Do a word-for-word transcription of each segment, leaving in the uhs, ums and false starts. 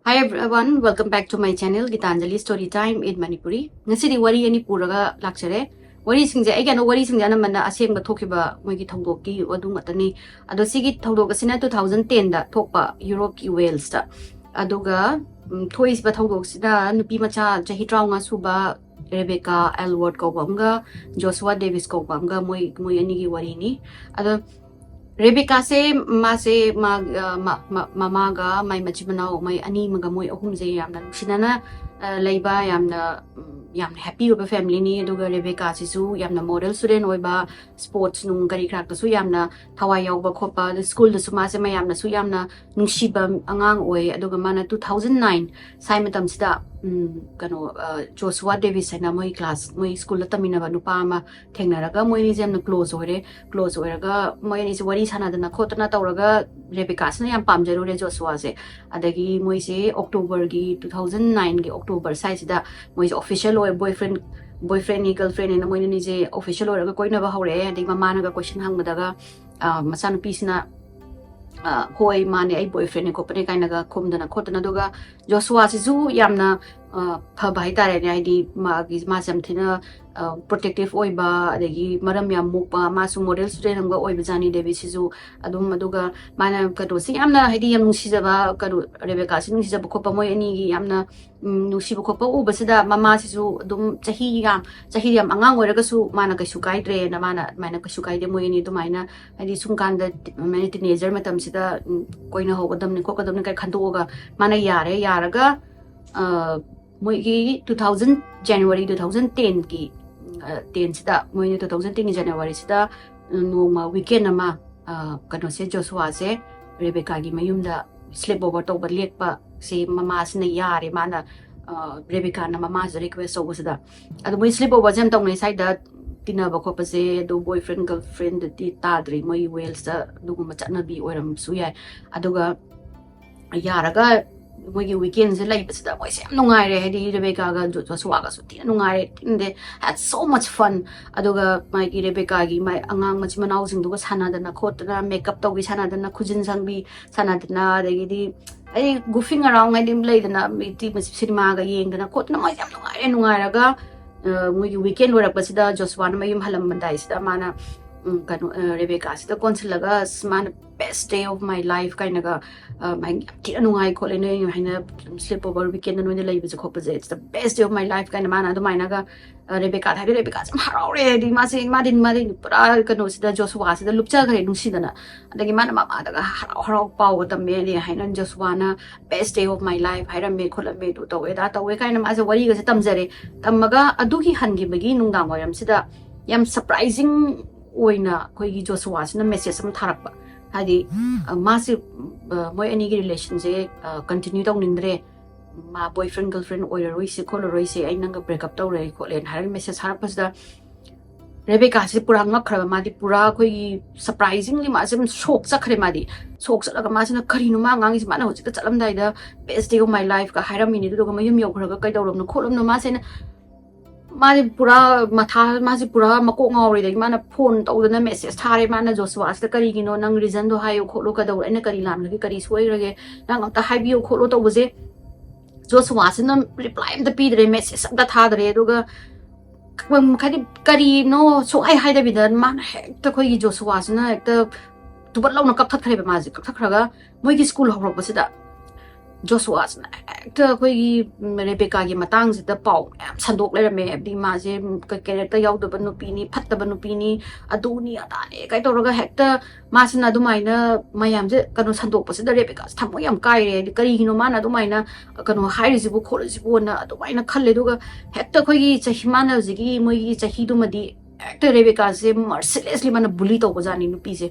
Hi everyone, welcome back to my channel Gitanjali Story Time in Manipuri. ꯉꯁꯤꯗꯤ ꯋꯥꯔꯤ ꯑꯅꯤ ꯄꯨꯔꯒ ꯂꯥꯛꯆꯔꯦ꯫ ꯋꯥꯔꯤꯁꯤꯡꯁꯦ, ꯑꯩꯒꯤ ꯑꯅꯧ ꯋꯥꯔꯤꯁꯤꯡꯁꯦ ꯑꯅꯝꯕꯅ ꯑꯁꯦꯡꯕ ꯊꯣꯛꯈꯤꯕ ꯃꯣꯏꯒꯤ ꯊꯧꯗꯣꯛꯀꯤ ꯑꯗꯨ ꯉꯥꯛꯇꯅꯤ꯫ ꯑꯗꯣ ꯁꯤꯒꯤ ꯊꯧꯗꯣꯛ ꯑꯁꯤꯅ two thousand ten ꯗ ꯊꯣꯛꯄ, ꯌꯨꯔꯣꯞꯀꯤ ꯋꯦꯜꯁꯇ꯫ ꯑꯗꯨꯒ ꯎꯝ, ꯊꯣꯛꯏꯕ ꯊꯧꯗꯣꯛꯁꯤꯗ ꯅꯨꯄꯤ ꯃꯆꯥ ꯆꯍꯤ ꯇꯔꯥꯃꯉꯥ ꯁꯨꯕ ꯔꯦꯕꯦꯀꯥ ꯑꯦꯜꯋꯥꯔꯗ ꯀꯧꯕ ꯑꯃꯒ ꯖꯣꯁꯨꯋꯥ ꯗꯦꯕꯤꯁ ꯀꯧꯕ ꯑꯃꯒ, ꯃꯣꯏ ꯃꯣꯏ ꯑꯅꯤꯒꯤ ꯋꯥꯔꯤꯅꯤ꯫ ꯑꯗꯣ ꯔꯦꯕꯦꯀꯥꯁꯦ, ꯃꯥꯁꯦ ꯃꯥ-, ꯑ, ꯃ-, ꯃ-, ꯃꯃꯥꯒ ꯃꯥꯏ ꯃꯆꯤꯟ ꯃꯅꯥꯎ ꯃꯣꯏ ꯑꯅꯤꯃꯒ, ꯃꯣꯏ ꯑꯍꯨꯝꯁꯦ ꯌꯥꯝꯅ ꯅꯨꯡꯁꯤꯅꯅ, ꯑ, ꯂꯩꯕ, ꯌꯥꯝꯅ, ꯎꯝ, ꯌꯥꯝꯅ ꯍꯦꯄꯤ ꯑꯣꯏꯕ ꯐꯦꯃꯤꯂꯤꯅꯤ꯫ ꯑꯗꯨꯒ ꯔꯦꯕꯦꯀꯥꯁꯤꯁꯨ ꯌꯥꯝꯅ ꯃꯣꯗꯦꯜ ꯁ꯭ꯇꯨꯗꯦꯟ ꯑꯣꯏꯕ, ꯁ꯭ꯄꯣꯔꯠꯁ ꯅꯨꯡ ꯀꯔꯤ ꯀꯔꯥꯛꯇꯁꯨ ꯌꯥꯝꯅ ꯊꯋꯥꯏ ꯌꯥꯎꯕ ꯈꯣꯠꯄ, ꯑꯗ ꯁ꯭ꯀꯨꯜꯗꯁꯨ ꯃꯥꯁꯦ ꯃꯌꯥꯝꯅꯁꯨ ꯌꯥꯝꯅ ꯅꯨꯡꯁꯤꯕ ꯑꯉꯥꯡ ꯑꯣꯏ꯫ ꯑꯗꯨꯒ ꯃꯥꯅ two thousand nine ꯁ꯭ꯋꯥꯏ ꯃꯇꯝꯁꯤꯗ, ꯎꯝ, ꯀꯩꯅꯣ, ꯑ, ꯖꯣꯁꯨꯋꯥ ꯗꯦꯕꯤꯁ ꯍꯥꯏꯅ ꯃꯣꯏ ꯀ꯭ꯂꯥꯁ, ꯃꯣꯏ ꯁ꯭ꯀꯨꯜꯗ ꯇꯝꯃꯤꯟꯅꯕ ꯅꯨꯄꯥ ꯑꯃ ꯊꯦꯡꯅꯔꯒ ꯃꯣꯏ ꯑꯅꯤꯁꯦ ꯌꯥꯝꯅ ꯀ꯭ꯂꯣꯖ ꯑꯣꯏꯔꯦ꯫ ꯀ꯭ꯂꯣꯖ ꯑꯣꯏꯔꯒ ꯃꯣꯏ ꯑꯅꯤꯁꯦ ꯋꯥꯔꯤ ꯁꯥꯟꯅꯗꯅ ꯈꯣꯠꯇꯅ ꯇꯧꯔꯒ ꯔꯦꯕꯦꯀꯥꯁꯤꯅ ꯌꯥꯝ ꯄꯥꯝꯖꯔꯨꯔꯦ ꯖꯣꯁꯨꯋꯥꯁꯦ꯫ ꯑꯗꯒꯤ ꯃꯣꯏꯁꯦ ꯑꯣꯛꯇꯣꯕꯔꯒꯤ, two thousand nine ꯒꯤ ꯑꯣꯛꯇꯣꯕꯔ ꯁ꯭ꯋꯥꯏꯁꯤꯗ ꯃꯣꯏꯁꯦ ꯑꯣꯐꯤꯁꯤꯌꯦꯜ ꯑꯣꯏ, ꯕꯣꯏ ꯐ꯭ꯔꯦꯟ, ꯕꯣꯏ ꯐ꯭ꯔꯦꯟꯅꯤ, ꯒꯔꯜ ꯐ꯭ꯔꯦꯟꯅꯤꯅ ꯃꯣꯏ ꯑꯅꯤꯁꯦ ꯑꯣꯐꯤꯁꯤꯌꯦꯜ ꯑꯣꯏꯔꯒ ꯀꯣꯏꯅꯕ ꯍꯧꯔꯛꯑꯦ꯫ ꯑꯗꯩ ꯃꯃꯥꯅꯒ ꯀꯣꯏꯁꯟ ꯍꯪꯕꯗꯒ, ꯑ, ꯃꯆꯥꯅꯨꯄꯤꯁꯤꯅ, ꯑ, "ꯍꯣꯏ, ꯃꯥꯅꯦ, ꯑꯩ ꯕꯣꯏ ꯐ꯭ꯔꯦꯟꯅꯦ ꯈꯣꯠꯄꯅꯦ" ꯀꯥꯏꯅꯒ ꯈꯨꯝꯗꯅ ꯈꯣꯠꯇꯅ꯫ ꯑꯗꯨꯒ ꯖꯣꯁꯨꯋꯥꯁꯤꯁꯨ ꯌꯥꯝꯅ, ꯑ, ꯐꯕ ꯍꯥꯏꯇꯥꯔꯦꯅꯦ, ꯍꯥꯏꯗꯤ ꯃꯥꯒꯤ, ꯃꯥꯁꯦ ꯌꯥꯝ ꯊꯤꯅ, ꯑ, ꯄ꯭ꯔꯣꯇꯦꯛꯇꯤꯞ ꯑꯣꯏꯕ, ꯑꯗꯒꯤ ꯃꯔꯝ ꯌꯥꯝ ꯃꯣꯛꯄ, ꯃꯥꯁꯨ ꯃꯣꯗꯦꯜ ꯁ꯭ꯇꯨꯗꯦꯟ ꯑꯃꯒ ꯑꯣꯏꯕꯖꯥꯠꯅꯤ ꯗꯦꯕꯤꯁꯤꯁꯨ꯫ ꯑꯗꯨꯝ, ꯑꯗꯨꯒ ꯃꯥꯅ ꯀꯩꯅꯣꯁꯤ ꯌꯥꯝꯅ, ꯍꯥꯏꯗꯤ, ꯌꯥꯝ ꯅꯨꯡꯁꯤꯖꯕ, ꯀꯩꯅꯣ, ꯔꯦꯕꯦꯀꯥꯁꯤ ꯅꯨꯡꯁꯤꯖꯕ ꯈꯣꯠꯄ, ꯃꯣꯏ ꯑꯅꯤꯒꯤ ꯌꯥꯝꯅ, ꯎꯝ, ꯅꯨꯡꯁꯤꯕ ꯈꯣꯠꯄ ꯎꯕꯁꯤꯗ ꯃꯃꯥꯁꯤꯁꯨ ꯑꯗꯨꯝ ꯆꯍꯤ ꯌꯥꯝ, ꯆꯍꯤ ꯌꯥꯝ ꯑꯉꯥꯡ ꯑꯣꯏꯔꯒꯁꯨ ꯃꯥꯅ ꯀꯩꯁꯨ ꯀꯥꯏꯗ꯭ꯔꯦꯅ, ꯃꯥꯅ ꯑꯗꯨꯃꯥꯏꯅ ꯀꯩꯁꯨ ꯀꯥꯏꯗꯦ, ꯃꯣꯏ ꯑꯅꯤ ꯑꯗꯨꯃꯥꯏꯅ, ꯍꯥꯏꯗꯤ, ꯁꯨꯝ ꯀꯥꯟꯗ ꯇꯤ-, ꯃꯥꯅ ꯇꯤꯅꯦꯖꯔ ꯃꯇꯝꯁꯤꯗ, ꯎꯝ, ꯀꯣꯏꯅꯍꯧꯒꯗꯕꯅꯤ ꯈꯣꯠꯀꯗꯕꯅꯤ ꯀꯥꯏ ꯈꯟꯗꯣꯛꯑꯒ ꯃꯥꯅ ꯌꯥꯔꯦ꯫ ꯌꯥꯔꯒ, ꯑ, ꯃꯣꯏꯒꯤ two thousand, January two thousand ten ꯒꯤ, ꯑ, ten ꯁꯤꯗ, ꯃꯣꯏꯅ two thousand ten ꯒꯤ January ꯁꯤꯗ, ꯎꯝ, ꯅꯣꯡꯃ ꯋꯤꯀꯦꯟ ꯑꯃ, ꯑ, ꯀꯩꯅꯣꯁꯦ, ꯖꯣꯁꯨꯋꯥꯁꯦ ꯔꯦꯕꯦꯀꯥꯒꯤ ꯃꯌꯨꯝꯗ ꯁ꯭ꯂꯤꯞ ꯑꯣꯚꯔ ꯇꯧꯕ ꯂꯦꯛꯄ ꯁꯤ ꯃꯃꯥꯁꯤꯅ ꯌꯥꯔꯦ, ꯃꯥꯅ, ꯑ, ꯔꯦꯕꯤꯀꯥꯅ ꯃꯃꯥꯁꯤꯗ ꯔꯤꯀ꯭ꯋꯦꯁ ꯇꯧꯕꯁꯤꯗ꯫ ꯑꯗꯣ ꯃꯣꯏ ꯁ꯭ꯂꯤꯞ ꯑꯣꯚꯔꯁꯦ ꯌꯥꯝ ꯇꯧꯅꯩ ꯁ꯭ꯋꯥꯏꯗ, ꯇꯤꯟꯅꯕ ꯈꯣꯠꯄꯁꯦ꯫ ꯑꯗꯣ ꯕꯣꯏ ꯐ꯭ꯔꯦꯟ, ꯒꯔꯜ ꯐ꯭ꯔꯦꯟꯗꯗꯤ ꯇꯥꯗ꯭ꯔꯤ, ꯃꯣꯏ ꯋꯦꯜꯁꯇ ꯑꯗꯨꯒꯨꯝꯕ ꯆꯠꯅꯕꯤ ꯑꯣꯏꯔꯝꯕꯁꯨ ꯌꯥꯏ꯫ ꯑꯗꯨꯒ ꯌꯥꯔꯒ ꯃꯣꯏꯒꯤ ꯋꯤꯀꯦꯟꯁꯦ ꯂꯩꯕꯁꯤꯗ ꯃꯣꯏꯁꯦ ꯌꯥꯝ ꯅꯨꯡꯉꯥꯏꯔꯦ, ꯍꯥꯏꯗꯤ ꯔꯦꯕꯦꯀꯥꯒ ꯖꯣ- ꯖꯣꯁꯨꯋꯥꯒꯁꯨ ꯊꯤꯅ ꯅꯨꯡꯉꯥꯏꯔꯦ, ꯊꯤꯅꯗꯦ, had so much fun. ꯑꯗꯨꯒ ꯃꯥꯒꯤ ꯔꯦꯕꯦꯀꯥꯒꯤ ꯃꯥꯏ ꯑꯉꯥꯡ ꯃꯆꯤꯟ ꯃꯅꯥꯎꯁꯤꯡꯗꯨꯒ ꯁꯥꯟꯅꯗꯅ ꯈꯣꯠꯇꯅ, ꯃꯦꯀꯞ ꯇꯧꯕꯤ ꯁꯥꯟꯅꯗꯅ, ꯈꯨꯖꯤꯟ ꯁꯪꯕꯤ ꯁꯥꯟꯅꯗꯅ, ꯑꯗꯒꯤꯗꯤ ꯑꯩ ꯒꯨꯐꯤꯡ ꯑꯔꯥꯎꯟ ꯍꯥꯏꯗꯤ ꯂꯩꯗꯅ, ꯃꯤꯇꯤ ꯁꯤꯅꯦꯃꯥꯒ ꯌꯦꯡꯗꯅ ꯈꯣꯠꯇꯅ ꯃꯣꯏꯁꯦ ꯌꯥꯝ ꯅꯨꯡꯉꯥꯏꯔꯦ꯫ ꯅꯨꯡꯉꯥꯏꯔꯒ ꯑ, ꯃꯣꯏꯒꯤ ꯋꯤꯀꯦꯟ ꯂꯣꯏꯔꯛꯄꯁꯤꯗ ꯖꯣꯁꯨꯋꯥꯅ ꯃꯌꯨꯝ ꯍꯜꯂꯝꯗꯥꯏꯁꯤꯗ ꯃꯥꯅ, ꯎꯝ, ꯀꯩꯅꯣ, ꯑ, ꯔꯦꯕꯦꯀꯥꯁꯤꯗ ꯀꯣꯟꯁꯤꯜꯂꯒ, "ꯑꯁ, ꯃꯥꯅ best day of my life" ꯀꯥꯏꯅꯒ, ꯑ, ꯃꯥ ꯌꯥꯝ ꯊꯤꯅ ꯅꯨꯡꯉꯥꯏ ꯈꯣꯠꯂꯦ, ꯅꯣꯏ ꯍꯥꯏꯅ ꯁ꯭ꯂꯤꯞ ꯑꯣꯚꯔ ꯋꯤꯀꯦꯟꯗ ꯅꯣꯏꯅ ꯂꯩꯕꯁꯦ ꯈꯣꯠꯄꯁꯦ, "It's the best day of my life" ꯀꯥꯏꯅ ꯃꯥꯅ ꯑꯗꯨꯃꯥꯏꯅꯒ, ꯑ, ꯔꯦꯕꯦꯀꯥꯗ ꯍꯥꯏꯗꯤ ꯔꯦꯕꯦꯀꯥꯁꯦ ꯌꯥꯝ ꯍꯔꯥꯎꯔꯦ, ꯍꯥꯏꯗꯤ ꯃꯥꯁꯦ, ꯃꯥꯗꯤ, ꯃꯥꯗꯤ ꯄꯨꯔꯥ ꯀꯩꯅꯣꯁꯤꯗ, ꯖꯣꯁꯨꯋꯥꯁꯤꯗ ꯂꯨꯞꯆꯈ꯭ꯔꯦ ꯅꯨꯡꯁꯤꯗꯅ꯫ ꯑꯗꯒꯤ ꯃꯥꯅ ꯃꯃꯥꯗꯒ ꯍꯔꯥꯎ ꯍꯔꯥꯎ ꯄꯥꯎꯒ ꯇꯝꯃꯦ, ꯑꯗꯩ ꯍꯥꯏꯅ ꯖꯣꯁꯨꯋꯥꯅ "best day of my life" ꯍꯥꯏꯔꯝꯃꯦ ꯈꯣꯠꯂꯝꯃꯦ, ꯑꯗꯨ ꯇꯧꯋꯦ ꯑꯗꯥ ꯇꯧꯋꯦ ꯀꯥꯏꯅ ꯃꯥꯁꯦ ꯋꯥꯔꯤꯒꯁꯦ ꯇꯝꯖꯔꯦ꯫ ꯇꯝꯃꯒ ꯑꯗꯨꯒꯤ ꯍꯟꯈꯤꯕꯒꯤ ꯅꯨꯡꯗꯥꯡ ꯋꯥꯏꯔꯝꯁꯤꯗ ꯌꯥꯝ ꯁꯔꯄ꯭ꯔꯥꯏꯖꯤꯡ ꯑꯣꯏꯅ ꯑꯩꯈꯣꯏꯒꯤ ꯖꯣꯁꯨꯋꯥꯁꯤꯅ ꯃꯦꯁꯦꯖ ꯑꯃ ꯊꯥꯔꯛꯄ꯫ ꯍꯥꯏꯗꯤ, ꯑ, ꯃꯥꯁꯦ, ꯑ, ꯃꯣꯏ ꯑꯅꯤꯒꯤ ꯔꯤꯂꯦꯁꯟꯁꯦ, ꯑ, ꯀꯟꯇꯤꯅ꯭ꯌꯨ ꯇꯧꯅꯤꯡꯗ꯭ꯔꯦ, ꯃꯥ ꯕꯣꯏ ꯐ꯭ꯔꯦꯟ ꯒꯔꯜ ꯐ꯭ꯔꯦꯟ ꯑꯣꯏꯔꯔꯣꯏꯁꯤ ꯈꯣꯠꯂꯔꯣꯏꯁꯤ, ꯑꯩ ꯅꯪꯒ ꯕ꯭ꯔꯦꯛ ꯑꯞ ꯇꯧꯔꯦ ꯈꯣꯠꯂꯦꯅ ꯍꯥꯏꯔꯒ ꯃꯦꯁꯦꯖ ꯊꯥꯔꯛꯄꯁꯤꯗ ꯔꯦꯕꯦꯀꯥꯁꯤ ꯄꯨꯔꯥ ꯉꯛꯈ꯭ꯔꯕ꯫ ꯃꯥꯗꯤ ꯄꯨꯔꯥ ꯑꯩꯈꯣꯏꯒꯤ ꯁꯔꯄ꯭ꯔꯥꯏꯖꯤꯡꯂꯤ ꯃꯥꯁꯦ ꯑꯗꯨꯝ ꯁꯣꯛ ꯆꯠꯈ꯭ꯔꯦ꯫ ꯃꯥꯗꯤ ꯁꯣꯛ ꯆꯠꯂꯒ ꯃꯥꯁꯤꯅ, "ꯀꯔꯤꯅꯣ ꯃꯥ ꯉꯥꯡꯉꯤꯁꯦ? ꯃꯥꯅ ꯍꯧꯖꯤꯛꯇ ꯆꯠꯂꯝꯗꯥꯏꯗ best day of my life ꯀ ꯍꯥꯏꯔꯝꯃꯤꯅꯦ, ꯑꯗꯨꯗꯨꯒ ꯃꯌꯨꯝ ꯌꯧꯈ꯭ꯔꯒ ꯀꯩꯗꯧꯔꯕꯅꯣ ꯈꯣꯠꯂꯕꯅꯣ?" ꯃꯥꯁꯦ ꯑꯩꯅ, ꯃꯥꯗꯤ ꯄꯨꯔꯥ ꯃꯊꯥ, ꯃꯥꯁꯦ ꯄꯨꯔꯥ ꯃꯀꯣꯛ ꯉꯥꯎꯔꯦꯗꯒꯤ ꯃꯥꯅ ꯐꯣꯟ ꯇꯧꯗꯅ ꯃꯦꯁꯦꯖ ꯊꯥꯔꯦ꯫ ꯃꯥꯅ ꯖꯣꯁꯨꯋꯥꯁꯤꯗ, "ꯀꯔꯤꯒꯤꯅꯣ? ꯅꯪ ꯔꯤꯖꯟꯗꯣ ꯍꯥꯏꯌꯣ ꯈꯣꯠꯂꯣ, ꯀꯩꯗꯧꯔꯦ? ꯑꯩꯅ ꯀꯔꯤ ꯂꯥꯟꯈ꯭ꯔꯒꯦ? ꯀꯔꯤ ꯁꯣꯏꯈ꯭ꯔꯒꯦ? ꯅꯪ ꯑꯝꯇ ꯍꯥꯏꯕꯤꯌꯣ ꯈꯣꯠꯂꯣ" ꯇꯧꯕꯁꯦ ꯖꯣꯁꯨꯋꯥꯁꯤꯅ ꯔꯤꯄ꯭ꯂꯥꯏ ꯑꯝꯇ ꯄꯤꯗ꯭ꯔꯦ, ꯃꯦꯁꯦꯖ ꯑꯝꯇ ꯊꯥꯗ꯭ꯔꯦ꯫ ꯑꯗꯨꯒ ꯍꯥꯏꯗꯤ ꯀꯔꯤꯅꯣ ꯁꯨꯡꯍꯥꯏ ꯍꯥꯏꯗꯕꯤꯗ ꯃꯥꯅ ꯍꯦꯛꯇ ꯑꯩꯈꯣꯏꯒꯤ ꯖꯣꯁꯨꯋꯥꯁꯤꯅ ꯍꯦꯛꯇ ꯇꯨꯕꯠ ꯂꯥꯎꯅ ꯀꯛꯊꯠꯈ꯭ꯔꯦꯕ꯫ ꯃꯥꯁꯦ ꯀꯛꯊꯠꯈ꯭ꯔꯒ ꯃꯣꯏꯒꯤ ꯁ꯭ꯀꯨꯜ ꯍꯧꯔꯛꯄꯁꯤꯗ ꯖꯣꯁꯨꯋꯥꯁꯤꯅ ꯍꯦꯛꯇ ꯑꯩꯈꯣꯏꯒꯤ, ꯎꯝ, ꯔꯦꯕꯦꯀꯥꯒꯤ ꯃꯇꯥꯡꯁꯤꯗ ꯄꯥꯎ ꯃꯌꯥꯝ ꯁꯟꯗꯣꯛ ꯂꯩꯔꯝꯃꯦ꯫ ꯍꯥꯏꯕꯗꯤ ꯃꯥꯁꯦ, ꯎꯝ, ꯀ-, ꯀꯦꯔꯦꯛꯇꯔ ꯌꯥꯎꯗꯕ ꯅꯨꯄꯤꯅꯤ, ꯐꯠꯇꯕ ꯅꯨꯄꯤꯅꯤ, ꯑꯗꯨꯅꯤ ꯑꯗꯥꯅꯦ ꯀꯥꯏ ꯇꯧꯔꯒ ꯍꯦꯛꯇ ꯃꯥꯁꯤꯅ ꯑꯗꯨꯃꯥꯏꯅ ꯃꯌꯥꯝꯁꯦ ꯀꯩꯅꯣ ꯁꯟꯗꯣꯛꯄꯁꯤꯗ ꯔꯦꯕꯦꯀꯥꯁꯦ ꯊꯃꯣꯏ ꯌꯥꯝ ꯀꯥꯏꯔꯦ꯫ ꯍꯥꯏꯗꯤ ꯀꯔꯤꯒꯤꯅꯣ ꯃꯥꯅ ꯑꯗꯨꯃꯥꯏꯅ ꯀꯩꯅꯣ ꯍꯥꯏꯔꯤꯁꯤꯕꯨ ꯈꯣꯠꯂꯤꯁꯤꯕꯨꯅ ꯑꯗꯨꯃꯥꯏꯅ ꯈꯜꯂꯦ꯫ ꯑꯗꯨꯒ ꯍꯦꯛꯇ ꯑꯩꯈꯣꯏꯒꯤ ꯆꯍꯤ, ꯃꯥꯅ ꯍꯧꯖꯤꯛꯀꯤ ꯃꯣꯏꯒꯤ ꯆꯍꯤꯗꯨꯃꯗꯤ ꯍꯦꯛꯇ ꯔꯦꯕꯦꯀꯥꯁꯦ ꯃꯔꯁꯤꯂꯦꯁꯂꯤ ꯃꯥꯅ ꯕꯨꯂꯤ ꯇꯧꯕꯖꯥꯠꯅꯤ ꯅꯨꯄꯤꯁꯦ꯫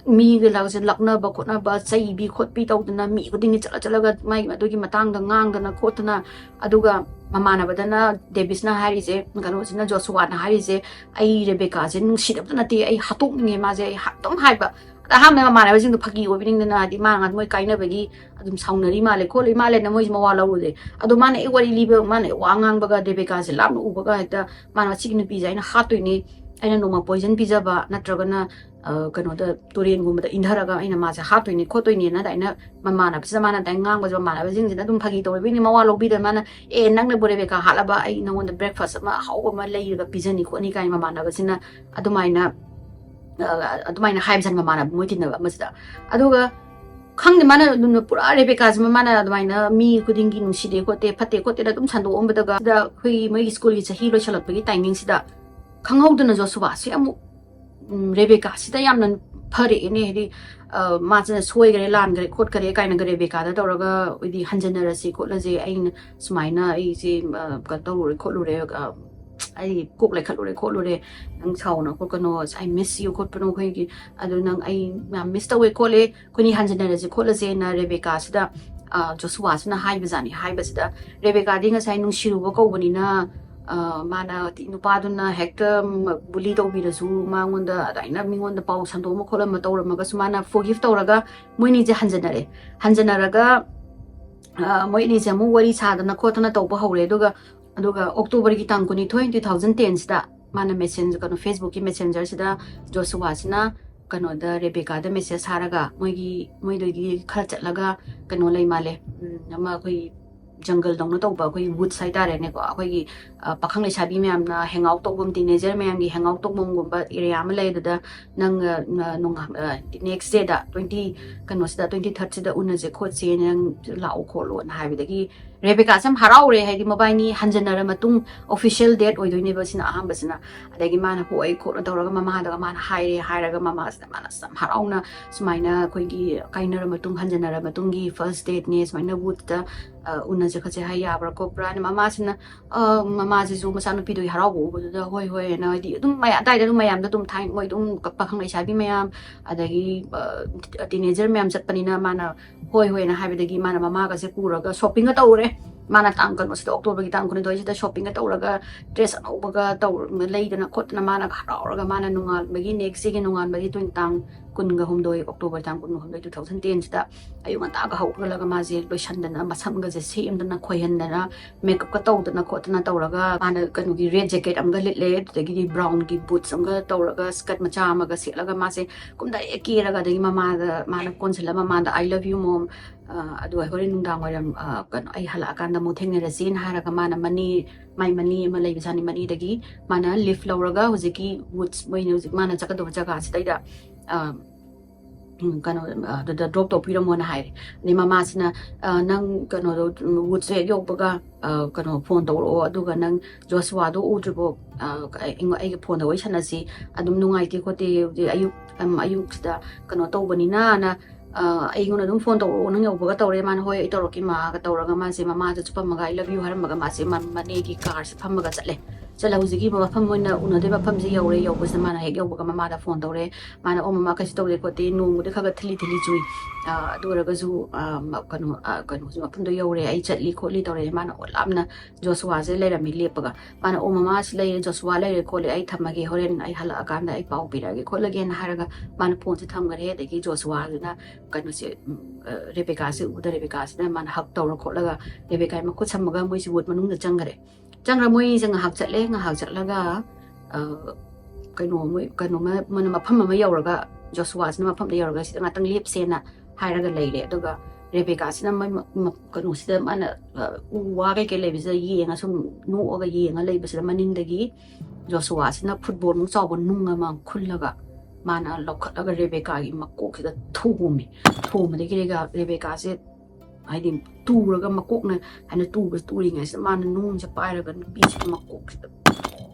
ꯃꯤꯒ ꯂꯥꯛꯁꯦ ꯂꯛꯅꯕ ꯈꯣꯠꯅꯕ, ꯆꯩꯕꯤ ꯈꯣꯠꯄꯤ ꯇꯧꯗꯅ ꯃꯤ ꯈꯨꯗꯤꯡꯒꯤ ꯆꯠꯂ ꯆꯠꯂꯒ ꯃꯥꯒꯤ ꯑꯗꯨꯒꯤ ꯃꯇꯥꯡꯗ ꯉꯥꯡꯗꯅ ꯈꯣꯠꯇꯅ꯫ ꯑꯗꯨꯒ ꯃꯃꯥꯟꯅꯕꯗꯅ, ꯗꯦꯕꯤꯁꯅ ꯍꯥꯏꯔꯤꯁꯦ, ꯀꯩꯅꯣꯁꯤꯅ, ꯖꯣꯁꯨꯋꯥꯅ ꯍꯥꯏꯔꯤꯁꯦ, "ꯑꯩ ꯔꯦꯕꯦꯀꯥꯁꯦ ꯅꯨꯡꯁꯤꯗꯕꯇ ꯅꯠꯇꯦ, ꯑꯩ ꯍꯥꯠꯇꯣꯛꯅꯤꯡꯉꯦ ꯃꯥꯁꯦ, ꯑꯩ ꯑꯗꯨꯝ ꯍꯥꯏꯕ, ꯑꯗ ꯑꯍꯥꯟꯕꯗ ꯃꯃꯥꯟꯅꯕꯁꯤꯡꯗꯣ ꯐꯥꯒꯤ ꯑꯣꯏꯕꯤꯅꯤꯡꯗꯅ, ꯍꯥꯏꯗꯤ ꯃꯥ ꯃꯣꯏ ꯀꯥꯏꯅꯕꯒꯤ ꯑꯗꯨꯝ ꯁꯥꯎꯅꯔꯤ ꯃꯥꯜꯂꯦ ꯈꯣꯠꯂꯤ ꯃꯥꯜꯂꯦꯅ ꯃꯣꯏꯁꯦ ꯃꯋꯥ ꯂꯧꯔꯨꯗꯦ꯫ ꯑꯗꯣ ꯃꯥꯅ ꯑꯩ ꯋꯥꯔꯤ ꯂꯤꯕ, ꯃꯥꯅ ꯑꯩ ꯋꯥ ꯉꯥꯡꯕꯒ ꯔꯦꯕꯦꯀꯥꯁꯦ ꯂꯥꯞꯅ ꯎꯕꯒ ꯍꯦꯛꯇ ꯃꯥꯅ, "ꯃꯁꯤꯒꯤ ꯅꯨꯄꯤꯁꯦ ꯑꯩꯅ ꯍꯥꯠꯇꯣꯏꯅꯤ, ꯑꯩꯅ ꯅꯣꯡꯃ ꯄꯣꯏꯖꯟ ꯄꯤꯖꯕ ꯅꯠꯇ꯭ꯔꯒꯅ, ꯑ, ꯀꯩꯅꯣꯗ, ꯇꯨꯔꯦꯟꯒꯨꯝꯕꯗ ꯏꯟꯊꯔꯒ ꯑꯩꯅ ꯃꯥꯁꯦ ꯍꯥꯠꯇꯣꯏꯅꯤ ꯈꯣꯠꯇꯣꯏꯅꯦꯅ" ꯑꯗꯨꯃꯥꯏꯅ ꯃꯃꯥꯟꯅꯕꯁꯤꯗ ꯃꯥꯅ ꯑꯗꯨꯃꯥꯏꯅ ꯉꯥꯡꯕꯁꯦ ꯃꯃꯥꯟꯅꯕꯁꯤꯡꯁꯤꯅ ꯑꯗꯨꯝ ꯐꯥꯒꯤ ꯇꯧꯔꯕꯤꯅꯤ, ꯃꯋꯥ ꯂꯧꯕꯤꯗ ꯃꯥꯅ, "ꯑꯦ, ꯅꯪꯅꯕꯨ ꯔꯦꯕꯦꯀꯥ ꯍꯥꯠꯂꯕ, ꯑꯩ ꯅꯉꯣꯟꯗ breakfast ꯑꯃ ꯑꯍꯥꯎꯕ ꯑꯃ ꯂꯩꯔꯒ ꯄꯤꯖꯅꯤ ꯈꯣꯠꯅꯤ" ꯀꯥꯏꯅ ꯃꯃꯥꯟꯅꯕꯁꯤꯅ ꯑꯗꯨꯃꯥꯏꯅ, ꯑ, ꯑꯗꯨꯃꯥꯏꯅ ꯍꯥꯏꯕꯖꯥꯠꯅꯤ ꯃꯃꯥꯟꯅꯕ ꯃꯣꯏ ꯇꯤꯟꯅꯕ ꯑꯃꯁꯤꯗ꯫ ꯑꯗꯨꯒ ꯈꯪꯗꯦ, ꯃꯥꯅ ꯑꯗꯨꯝ ꯄꯨꯔꯥ ꯔꯦꯕꯦꯀꯥꯁꯤꯃ ꯃꯥꯅ ꯑꯗꯨꯃꯥꯏꯅ ꯃꯤ ꯈꯨꯗꯤꯡꯒꯤ ꯅꯨꯡꯁꯤꯗꯦ ꯈꯣꯠꯇꯦ, ꯐꯠꯇꯦ ꯈꯣꯠꯇꯦꯅ ꯑꯗꯨꯝ ꯁꯟꯗꯣꯛꯑꯝꯕꯗꯒ, ꯁꯤꯗ ꯑꯩꯈꯣꯏꯒꯤ ꯃꯣꯏꯒꯤ ꯁ꯭ꯀꯨꯜꯒꯤ ꯆꯍꯤ ꯂꯣꯏꯁꯜꯂꯛꯄꯒꯤ timingꯁꯤꯗ ꯈꯪꯍꯧꯗꯅ ꯖꯣꯁꯨꯋꯥꯁꯦ ꯑꯃꯨꯛ, ꯎꯝ, ꯔꯦꯕꯦꯀꯥꯁꯤꯗ ꯌꯥꯝꯅ ꯐꯔꯛꯑꯦꯅꯦ꯫ ꯍꯥꯏꯗꯤ, ꯑ, ꯃꯥꯁꯤꯅ ꯁꯣꯏꯈꯔꯦ, ꯂꯥꯟꯈꯔꯦ, ꯈꯣꯠꯈꯔꯦ ꯀꯥꯏꯅꯒ ꯔꯦꯕꯦꯀꯥꯗ ꯇꯧꯔꯒ, ꯍꯥꯏꯗꯤ, "ꯍꯟꯖꯟꯅꯔꯁꯤ ꯈꯣꯠꯂꯁꯤ, ꯑꯩꯅ ꯁꯨꯃꯥꯏꯅ ꯑꯩꯁꯦ, ꯑ, ꯀꯩꯅꯣ ꯇꯧꯔꯨꯔꯦ ꯈꯣꯠꯂꯨꯔꯦ, ꯑ, ꯑꯩ ꯀꯣꯛ ꯂꯩꯈꯠꯂꯨꯔꯦ ꯈꯣꯠꯂꯨꯔꯦ, ꯅꯪ ꯁꯥꯎꯅ ꯈꯣꯠꯀꯅꯣ, I miss you" ꯈꯣꯠꯄꯅꯣ, ꯑꯩꯈꯣꯏꯒꯤ, ꯑꯗꯨ ꯅꯪ ꯑꯩ ꯌꯥꯝ miss ꯇꯧꯋꯦ ꯈꯣꯠꯂꯦ, ꯑꯩꯈꯣꯏꯅꯤ ꯍꯟꯖꯟꯅꯔꯁꯤ ꯈꯣꯠꯂꯁꯦꯅ ꯔꯦꯕꯦꯀꯥꯁꯤꯗ, ꯑ, ꯖꯣꯁꯨꯋꯥꯁꯤꯅ ꯍꯥꯏꯕꯖꯥꯠꯅꯤ꯫ ꯍꯥꯏꯕꯁꯤꯗ ꯔꯦꯕꯦꯀꯥꯗꯤ ꯉꯁꯥꯏ ꯅꯨꯡꯁꯤꯔꯨꯕ ꯀꯧꯕꯅꯤꯅ, ꯑ, ꯃꯥꯅ ꯅꯨꯄꯥꯗꯨꯅ ꯍꯦꯛꯇ bully ꯇꯧꯕꯤꯔꯁꯨ, ꯃꯉꯣꯟꯗ ꯑꯗꯨꯃꯥꯏꯅ ꯃꯤꯉꯣꯟꯗ ꯄꯥꯎ ꯁꯟꯗꯣꯛꯑꯝꯕ ꯈꯣꯠꯂꯝꯕ ꯇꯧꯔꯝꯃꯒꯁꯨ ꯃꯥꯅ forgive ꯇꯧꯔꯒ ꯃꯣꯏꯅꯤꯁꯦ ꯍꯟꯖꯟꯅꯔꯦ꯫ ꯍꯟꯖꯟꯅꯔꯒ, ꯑ, ꯃꯣꯏ ꯑꯅꯤꯁꯦ ꯑꯃꯨꯛ ꯋꯥꯔꯤ ꯁꯥꯗꯅ ꯈꯣꯠꯇꯅ ꯇꯧꯕ ꯍꯧꯔꯦ꯫ ꯑꯗꯨꯒ, ꯑꯗꯨꯒ Octoberꯒꯤ ꯇꯥꯡ ꯀꯨꯟꯅꯤꯊꯣꯏ, two thousand tenꯁꯤꯗ ꯃꯥꯅ messenger, ꯀꯩꯅꯣ, Facebookꯀꯤ messengerꯁꯤꯗ ꯖꯣꯁꯨꯋꯥꯁꯤꯅ ꯀꯩꯅꯣꯗ, ꯔꯦꯕꯦꯀꯥꯗ message ꯊꯥꯔꯒ ꯃꯣꯏꯒꯤ, ꯃꯣꯏꯗꯒꯤ ꯈꯔ ꯆꯠꯂꯒ ꯀꯩꯅꯣ ꯂꯩ ꯃꯥꯜꯂꯦ, ꯎꯝ, ꯑꯃ ꯑꯩꯈꯣꯏ ꯖꯪꯒꯜꯗꯧꯅ ꯇꯧꯕ ꯑꯩꯈꯣꯏꯒꯤ woods ꯍꯥꯏꯇꯥꯔꯦꯅꯦꯀꯣ, ꯑꯩꯈꯣꯏꯒꯤ, ꯑ, ꯄꯥꯈꯪ ꯂꯩꯁꯥꯕꯤ ꯃꯌꯥꯝꯅ hang out ꯇꯧꯐꯝ, teenager ꯃꯌꯥꯝꯒꯤ hang out ꯇꯧꯐꯝꯒꯨꯝꯕ area ꯑꯃ ꯂꯩ꯫ ꯑꯗꯨꯗ ꯅꯪ, ꯑ, ꯅ-, ꯅꯣꯡꯉꯥ-, ꯑ, next dayꯗ twenty, ꯀꯩꯅꯣꯁꯤꯗ, twenty thirdꯁꯤꯗ ꯎꯅꯁꯦ ꯈꯣꯠꯁꯦ, ꯅꯪ ꯂꯥꯛꯑꯣ ꯈꯣꯠꯂꯣꯅ ꯍꯥꯏꯕꯗꯒꯤ ꯔꯦꯕꯦꯀꯥꯁꯦ ꯌꯥꯝ ꯍꯔꯥꯎꯔꯦ, ꯍꯥꯏꯗꯤ ꯃꯕꯥꯏꯅꯤ ꯍꯟꯖꯟꯅꯔ ꯃꯇꯨꯡ official date ꯑꯣꯏꯗꯣꯏꯅꯦꯕ ꯁꯤꯅ ꯑꯍꯥꯟꯕꯁꯤꯅ꯫ ꯑꯗꯒꯤ ꯃꯥꯅ ꯍꯣꯏ ꯈꯣꯠꯅ ꯇꯧꯔꯒ ꯃꯃꯥꯗꯒ ꯃꯥꯅ ꯍꯥꯏꯔꯦ, ꯍꯥꯏꯔꯒ ꯃꯃꯥꯁꯤꯅ ꯃꯥꯅ ꯌꯥꯝ ꯍꯔꯥꯎꯅ ꯁꯨꯃꯥꯏꯅ ꯑꯩꯈꯣꯏꯒꯤ ꯀꯥꯏꯅꯔ ꯃꯇꯨꯡ, ꯍꯟꯖꯟꯅꯔ ꯃꯇꯨꯡꯒꯤ first dateꯅꯦ, ꯁꯨꯃꯥꯏꯅ woodꯇ, ꯑ, ꯎꯅꯁꯦ ꯈꯣꯠꯁꯦ ꯍꯥꯏ ꯌꯥꯕ꯭ꯔꯥ ꯈꯣꯠꯄ꯭ꯔꯥꯅ ꯃꯃꯥꯁꯤꯅ, ꯑ, ꯃꯃꯥꯁꯤꯁꯨ ꯃꯆꯥꯅꯨꯄꯤꯗꯨꯒꯤ ꯍꯔꯥꯎꯕ ꯎꯕꯗꯨꯗ ꯍꯣꯏ ꯍꯣꯏ ꯍꯥꯏꯅ, ꯍꯥꯏꯗꯤ ꯑꯗꯨꯝ ꯃꯌꯥꯝ ꯑꯗꯥꯏꯗ ꯑꯗꯨꯝ ꯃꯌꯥꯝꯗ ꯑꯗꯨꯝ ꯊꯥꯏ ꯃꯣꯏ ꯑꯗꯨꯝ ꯄꯥꯈꯪ ꯂꯩꯁꯥꯕꯤ ꯃꯌꯥꯝ ꯑꯗꯒꯤ, ꯑ, teenager ꯃꯌꯥꯝ ꯆꯠꯄꯅꯤꯅ ꯃꯥꯅ ꯍꯣꯏ ꯍꯣꯏꯅ ꯍꯥꯏꯕꯗꯒꯤ ꯃꯥꯅ ꯃꯃꯥꯒꯁꯦ ꯄꯨꯔꯒ shoppingꯒ ꯇꯧꯔꯦ꯫ ꯃꯥꯅ ꯇꯥꯡ ꯀꯩꯅꯣꯁꯤꯗ, Octoberꯒꯤ ꯇꯥꯡ ꯀꯨꯟꯅꯤꯊꯣꯏꯁꯤꯗ shoppingꯒ ꯇꯧꯔꯒ dress ꯑꯅꯧꯕꯒ ꯇꯧꯔ ꯂꯩꯗꯅ ꯈꯣꯠꯇꯅ ꯃꯥꯅꯒ ꯍꯔꯥꯎꯔꯒ ꯃꯥꯅ ꯅꯣꯡꯉꯥꯟꯕꯒꯤ, next dayꯒꯤ ꯅꯣꯡꯉꯥꯟꯕꯒꯤ ꯇꯥꯡ ꯀꯨꯟꯒ ꯍꯨꯝꯗꯣꯏ, October ꯇꯥꯡ ꯀꯨꯟꯒ ꯍꯨꯝꯗꯣꯏ, two thousand ten ꯁꯤꯗ ꯑꯌꯨꯛ ꯉꯟꯇꯥꯒ ꯍꯧꯒꯠꯂꯒ ꯃꯥꯁꯦ ꯂꯣꯏꯁꯟꯗꯅ, ꯃꯁꯝꯒꯁꯦ ꯁꯦꯝꯗꯅ, ꯈꯣꯏꯍꯟꯗꯅ, makeup ꯀ ꯇꯧꯗꯅ ꯈꯣꯠꯇꯅ ꯇꯧꯔꯒ, ꯃꯥꯅ ꯀꯩꯅꯣꯒꯤ red jacket ꯑꯃꯒ ꯂꯤꯠꯂꯦ, ꯑꯗꯨꯗꯒꯤꯗꯤ brown ꯒꯤ boots ꯑꯃꯒ ꯇꯧꯔꯒ, skirt ꯃꯆꯥ ꯑꯃꯒ ꯁꯦꯠꯂꯒ, ꯃꯥꯁꯦ ꯀꯨꯝꯗ ꯍꯦꯛ ꯀꯦꯔꯒ, ꯑꯗꯒꯤ ꯃꯃꯥꯗ, ꯃꯥꯅ ꯀꯣꯟꯁꯤꯜꯂ ꯃꯃꯥꯗ "I love you, mom", ꯑ, ꯑꯗꯨꯒ ꯍꯣꯔꯦꯟ ꯅꯨꯡꯗꯥꯡ ꯋꯥꯏꯔꯝ, ꯑ, ꯀꯩꯅꯣ, "ꯑꯩ ꯍꯜꯂꯛꯑꯀꯥꯟꯗ ꯑꯃꯨꯛ ꯊꯦꯡꯅꯔꯁꯤꯅ" ꯍꯥꯏꯔꯒ, ꯃꯥꯅ ꯃꯅꯦ, ꯃꯥꯏ ꯃꯅꯦ ꯑꯃ ꯂꯩꯕꯖꯥꯠꯅꯤ, ꯃꯅꯦꯗꯒꯤ ꯃꯥꯅ lift ꯂꯧꯔꯒ ꯍꯧꯖꯤꯛꯀꯤ woods, ꯃꯣꯏꯅ ꯍꯧꯖꯤꯛ ꯃꯥꯅ ꯆꯠꯀꯗꯧꯕ ꯖꯒꯥꯁꯤꯗꯩꯗ, ꯑ, ꯎꯝ, ꯀꯩꯅꯣ, ꯑ, ꯑꯗꯨꯗ drop ꯇꯧꯕꯤꯔꯝꯃꯣꯅ ꯍꯥꯏꯔꯦ꯫ ꯑꯗꯩ ꯃꯃꯥꯁꯤꯅ, "ꯑ, ꯅꯪ ꯀꯩꯅꯣꯗꯣ, ꯎꯝ, woods ꯍꯦꯛ ꯌꯧꯕꯒ, ꯑ, ꯀꯩꯅꯣ, phone ꯇꯧꯔꯛꯑꯣ, ꯑꯗꯨꯒ ꯅꯪ ꯖꯣꯁꯨꯋꯥꯗꯣ ꯎꯗ꯭ꯔꯤꯕꯣ, ꯑ, ꯑꯩꯉꯣ-, ꯑꯩꯒ phone ꯗ ꯋꯥꯔꯤ ꯁꯥꯟꯅꯁꯤ, ꯑꯗꯨꯝ ꯅꯨꯡꯉꯥꯏꯇꯦ ꯈꯣꯠꯇꯦ, ꯍꯧꯖꯤꯛ ꯑꯌꯨꯛ, ꯑꯝ, ꯑꯌꯨꯛꯁꯤꯗ ꯀꯩꯅꯣ ꯇꯧꯕꯅꯤꯅ"ꯅ, ꯑ, "ꯑꯩꯉꯣꯟꯗ ꯑꯗꯨꯝ phone ꯇꯧꯔꯛꯑꯣ, ꯅꯪ ꯌꯧꯕꯒ", ꯇꯧꯔꯦ꯫ ꯃꯥꯅ, "ꯍꯣꯏ, ꯑꯩ ꯇꯧꯔꯛꯀꯦ, ꯃꯥꯒ", ꯇꯧꯔꯒ ꯃꯥꯁꯦ ꯃꯃꯥꯗꯁꯨ ꯄꯝꯃꯒ "I love you" ꯍꯥꯏꯔꯝꯃꯒ ꯃꯥꯁꯦ ꯃ-, ꯃꯅꯦꯒꯤ car ꯁꯦ ꯐꯝꯃꯒ ꯆꯠꯂꯦ꯫ ꯆꯠꯂ ꯍꯧꯖꯤꯛꯀꯤ ꯃꯐꯝ ꯃꯣꯏꯅ ꯎꯅꯗꯣꯏ ꯃꯐꯝꯁꯦ ꯌꯧꯔꯦ꯫ ꯌꯧꯕꯁꯤꯗ ꯃꯥꯅ ꯍꯦꯛ ꯌꯧꯕꯒ ꯃꯃꯥꯗ phone ꯇꯧꯔꯦ꯫ ꯃꯥꯅ, "ꯑꯣ ꯃꯃꯥ, ꯀꯩꯁꯨ ꯇꯧꯗꯦ ꯈꯣꯠꯇꯦ, ꯅꯣꯡꯕꯨꯗꯤ ꯈꯔ ꯈꯔ ꯊꯤꯂꯤ ꯊꯤꯂꯤ ꯆꯨꯏ, ꯑ, ꯑꯗꯨ ꯑꯣꯏꯔꯒꯁꯨ, ꯑ, ꯃ-, ꯀꯩꯅꯣ, ꯑ, ꯀꯩꯅꯣꯁꯦ, ꯃꯐꯝꯗꯣ ꯌꯧꯔꯦ, ꯑꯩ ꯆꯠꯂꯤ ꯈꯣꯠꯂꯤ", ꯇꯧꯔꯦ꯫ ꯃꯥꯅ ꯑꯣ ꯂꯥꯞꯅ ꯖꯣꯁꯨꯋꯥꯁꯦ ꯂꯩꯔꯝꯃꯤ ꯂꯦꯞꯄꯒ꯫ ꯃꯥꯅ, "ꯑꯣ ꯃꯃꯥ, ꯁꯤ ꯂꯩꯔꯦ, ꯖꯣꯁꯨꯋꯥ ꯂꯩꯔꯦ ꯈꯣꯠꯂꯦ, ꯑꯩ ꯊꯝꯃꯒꯦ, ꯍꯣꯔꯦꯟ ꯑꯩ ꯍꯜꯂꯛꯑꯀꯥꯟꯗ ꯑꯩ ꯄꯥꯎ ꯄꯤꯔꯛꯑꯒꯦ ꯈꯣꯠꯂꯒꯦꯅ" ꯍꯥꯏꯔꯒ ꯃꯥꯅ phone ꯁꯦ ꯊꯝꯈ꯭ꯔꯦ꯫ ꯑꯗꯒꯤ ꯖꯣꯁꯨꯋꯥꯗꯨꯅ ꯀꯩꯅꯣꯁꯦ, ꯎꯝ, ꯑ, ꯔꯦꯕꯦꯀꯥꯁꯦ ꯎꯕꯗ ꯔꯦꯕꯦꯀꯥꯁꯤꯅ ꯃꯥꯅ hug ꯇꯧꯔ ꯈꯣꯠꯂꯒ ꯔꯦꯕꯦꯀꯥꯒꯤ ꯃꯈꯨꯠ ꯁꯝꯃꯒ ꯃꯣꯏꯁꯦ wood ꯃꯅꯨꯡꯗ ꯆꯪꯈ꯭ꯔꯦ꯫ ꯆꯪꯈ꯭ꯔ ꯃꯣꯏꯁꯦ ꯉꯥꯏꯍꯥꯛ ꯆꯠꯂꯦ, ꯉꯥꯏꯍꯥꯛ ꯆꯠꯂꯒ, ꯑ, ꯀꯩꯅꯣ, ꯃꯣꯏ ꯀꯩꯅꯣꯃ, ꯃꯣꯏꯅ ꯃꯐꯝ ꯑꯃ ꯌꯧꯔꯒ ꯖꯣꯁꯨꯋꯥꯁꯤꯅ ꯃꯐꯝꯗ ꯌꯧꯔꯒ "ꯁꯤꯗ ꯉꯥꯛꯇꯪ ꯂꯦꯞꯁꯦꯅ" ꯍꯥꯏꯔꯒ ꯂꯩꯔꯦ꯫ ꯑꯗꯨꯒ ꯔꯦꯕꯦꯀꯥꯁꯤꯅ ꯃꯣꯏ ꯃ-, ꯃ-, ꯀꯩꯅꯣꯁꯤꯗ ꯃꯥꯅ, ꯑ, ꯎ ꯋꯥ ꯀꯩꯀꯩ ꯂꯩꯕꯁꯤꯗ ꯌꯦꯡꯉ ꯁꯨꯝ ꯅꯣꯛꯑꯒ ꯌꯦꯡꯉ ꯂꯩꯕꯁꯤꯗ ꯃꯅꯤꯡꯗꯒꯤ ꯖꯣꯁꯨꯋꯥꯁꯤꯅ football ꯃꯨꯛ ꯆꯥꯎꯕ ꯅꯨꯡ ꯑꯃ ꯈꯨꯜꯂꯒ ꯃꯥꯅ ꯂꯧꯈꯠꯂꯒ ꯔꯦꯕꯦꯀꯥꯒꯤ ꯃꯀꯣꯛꯁꯤꯗ ꯊꯣꯝꯃꯦ꯫ ꯊꯣꯝꯕꯗꯒꯤ ꯔꯦꯒꯥ-, ꯔꯦꯕꯦꯀꯥꯁꯦ ꯍꯥꯏꯗꯤ ꯇꯨꯔꯒ ꯃꯀꯣꯛꯅ ꯍꯥꯏꯅ ꯇꯨꯕ, ꯇꯨꯔꯤꯉꯩꯁꯤꯗ ꯃꯥꯅ ꯅꯨꯡꯁꯦ ꯄꯥꯏꯔꯒ ꯅꯨꯄꯤꯁꯤꯒꯤ ꯃꯀꯣꯛꯁꯤꯗ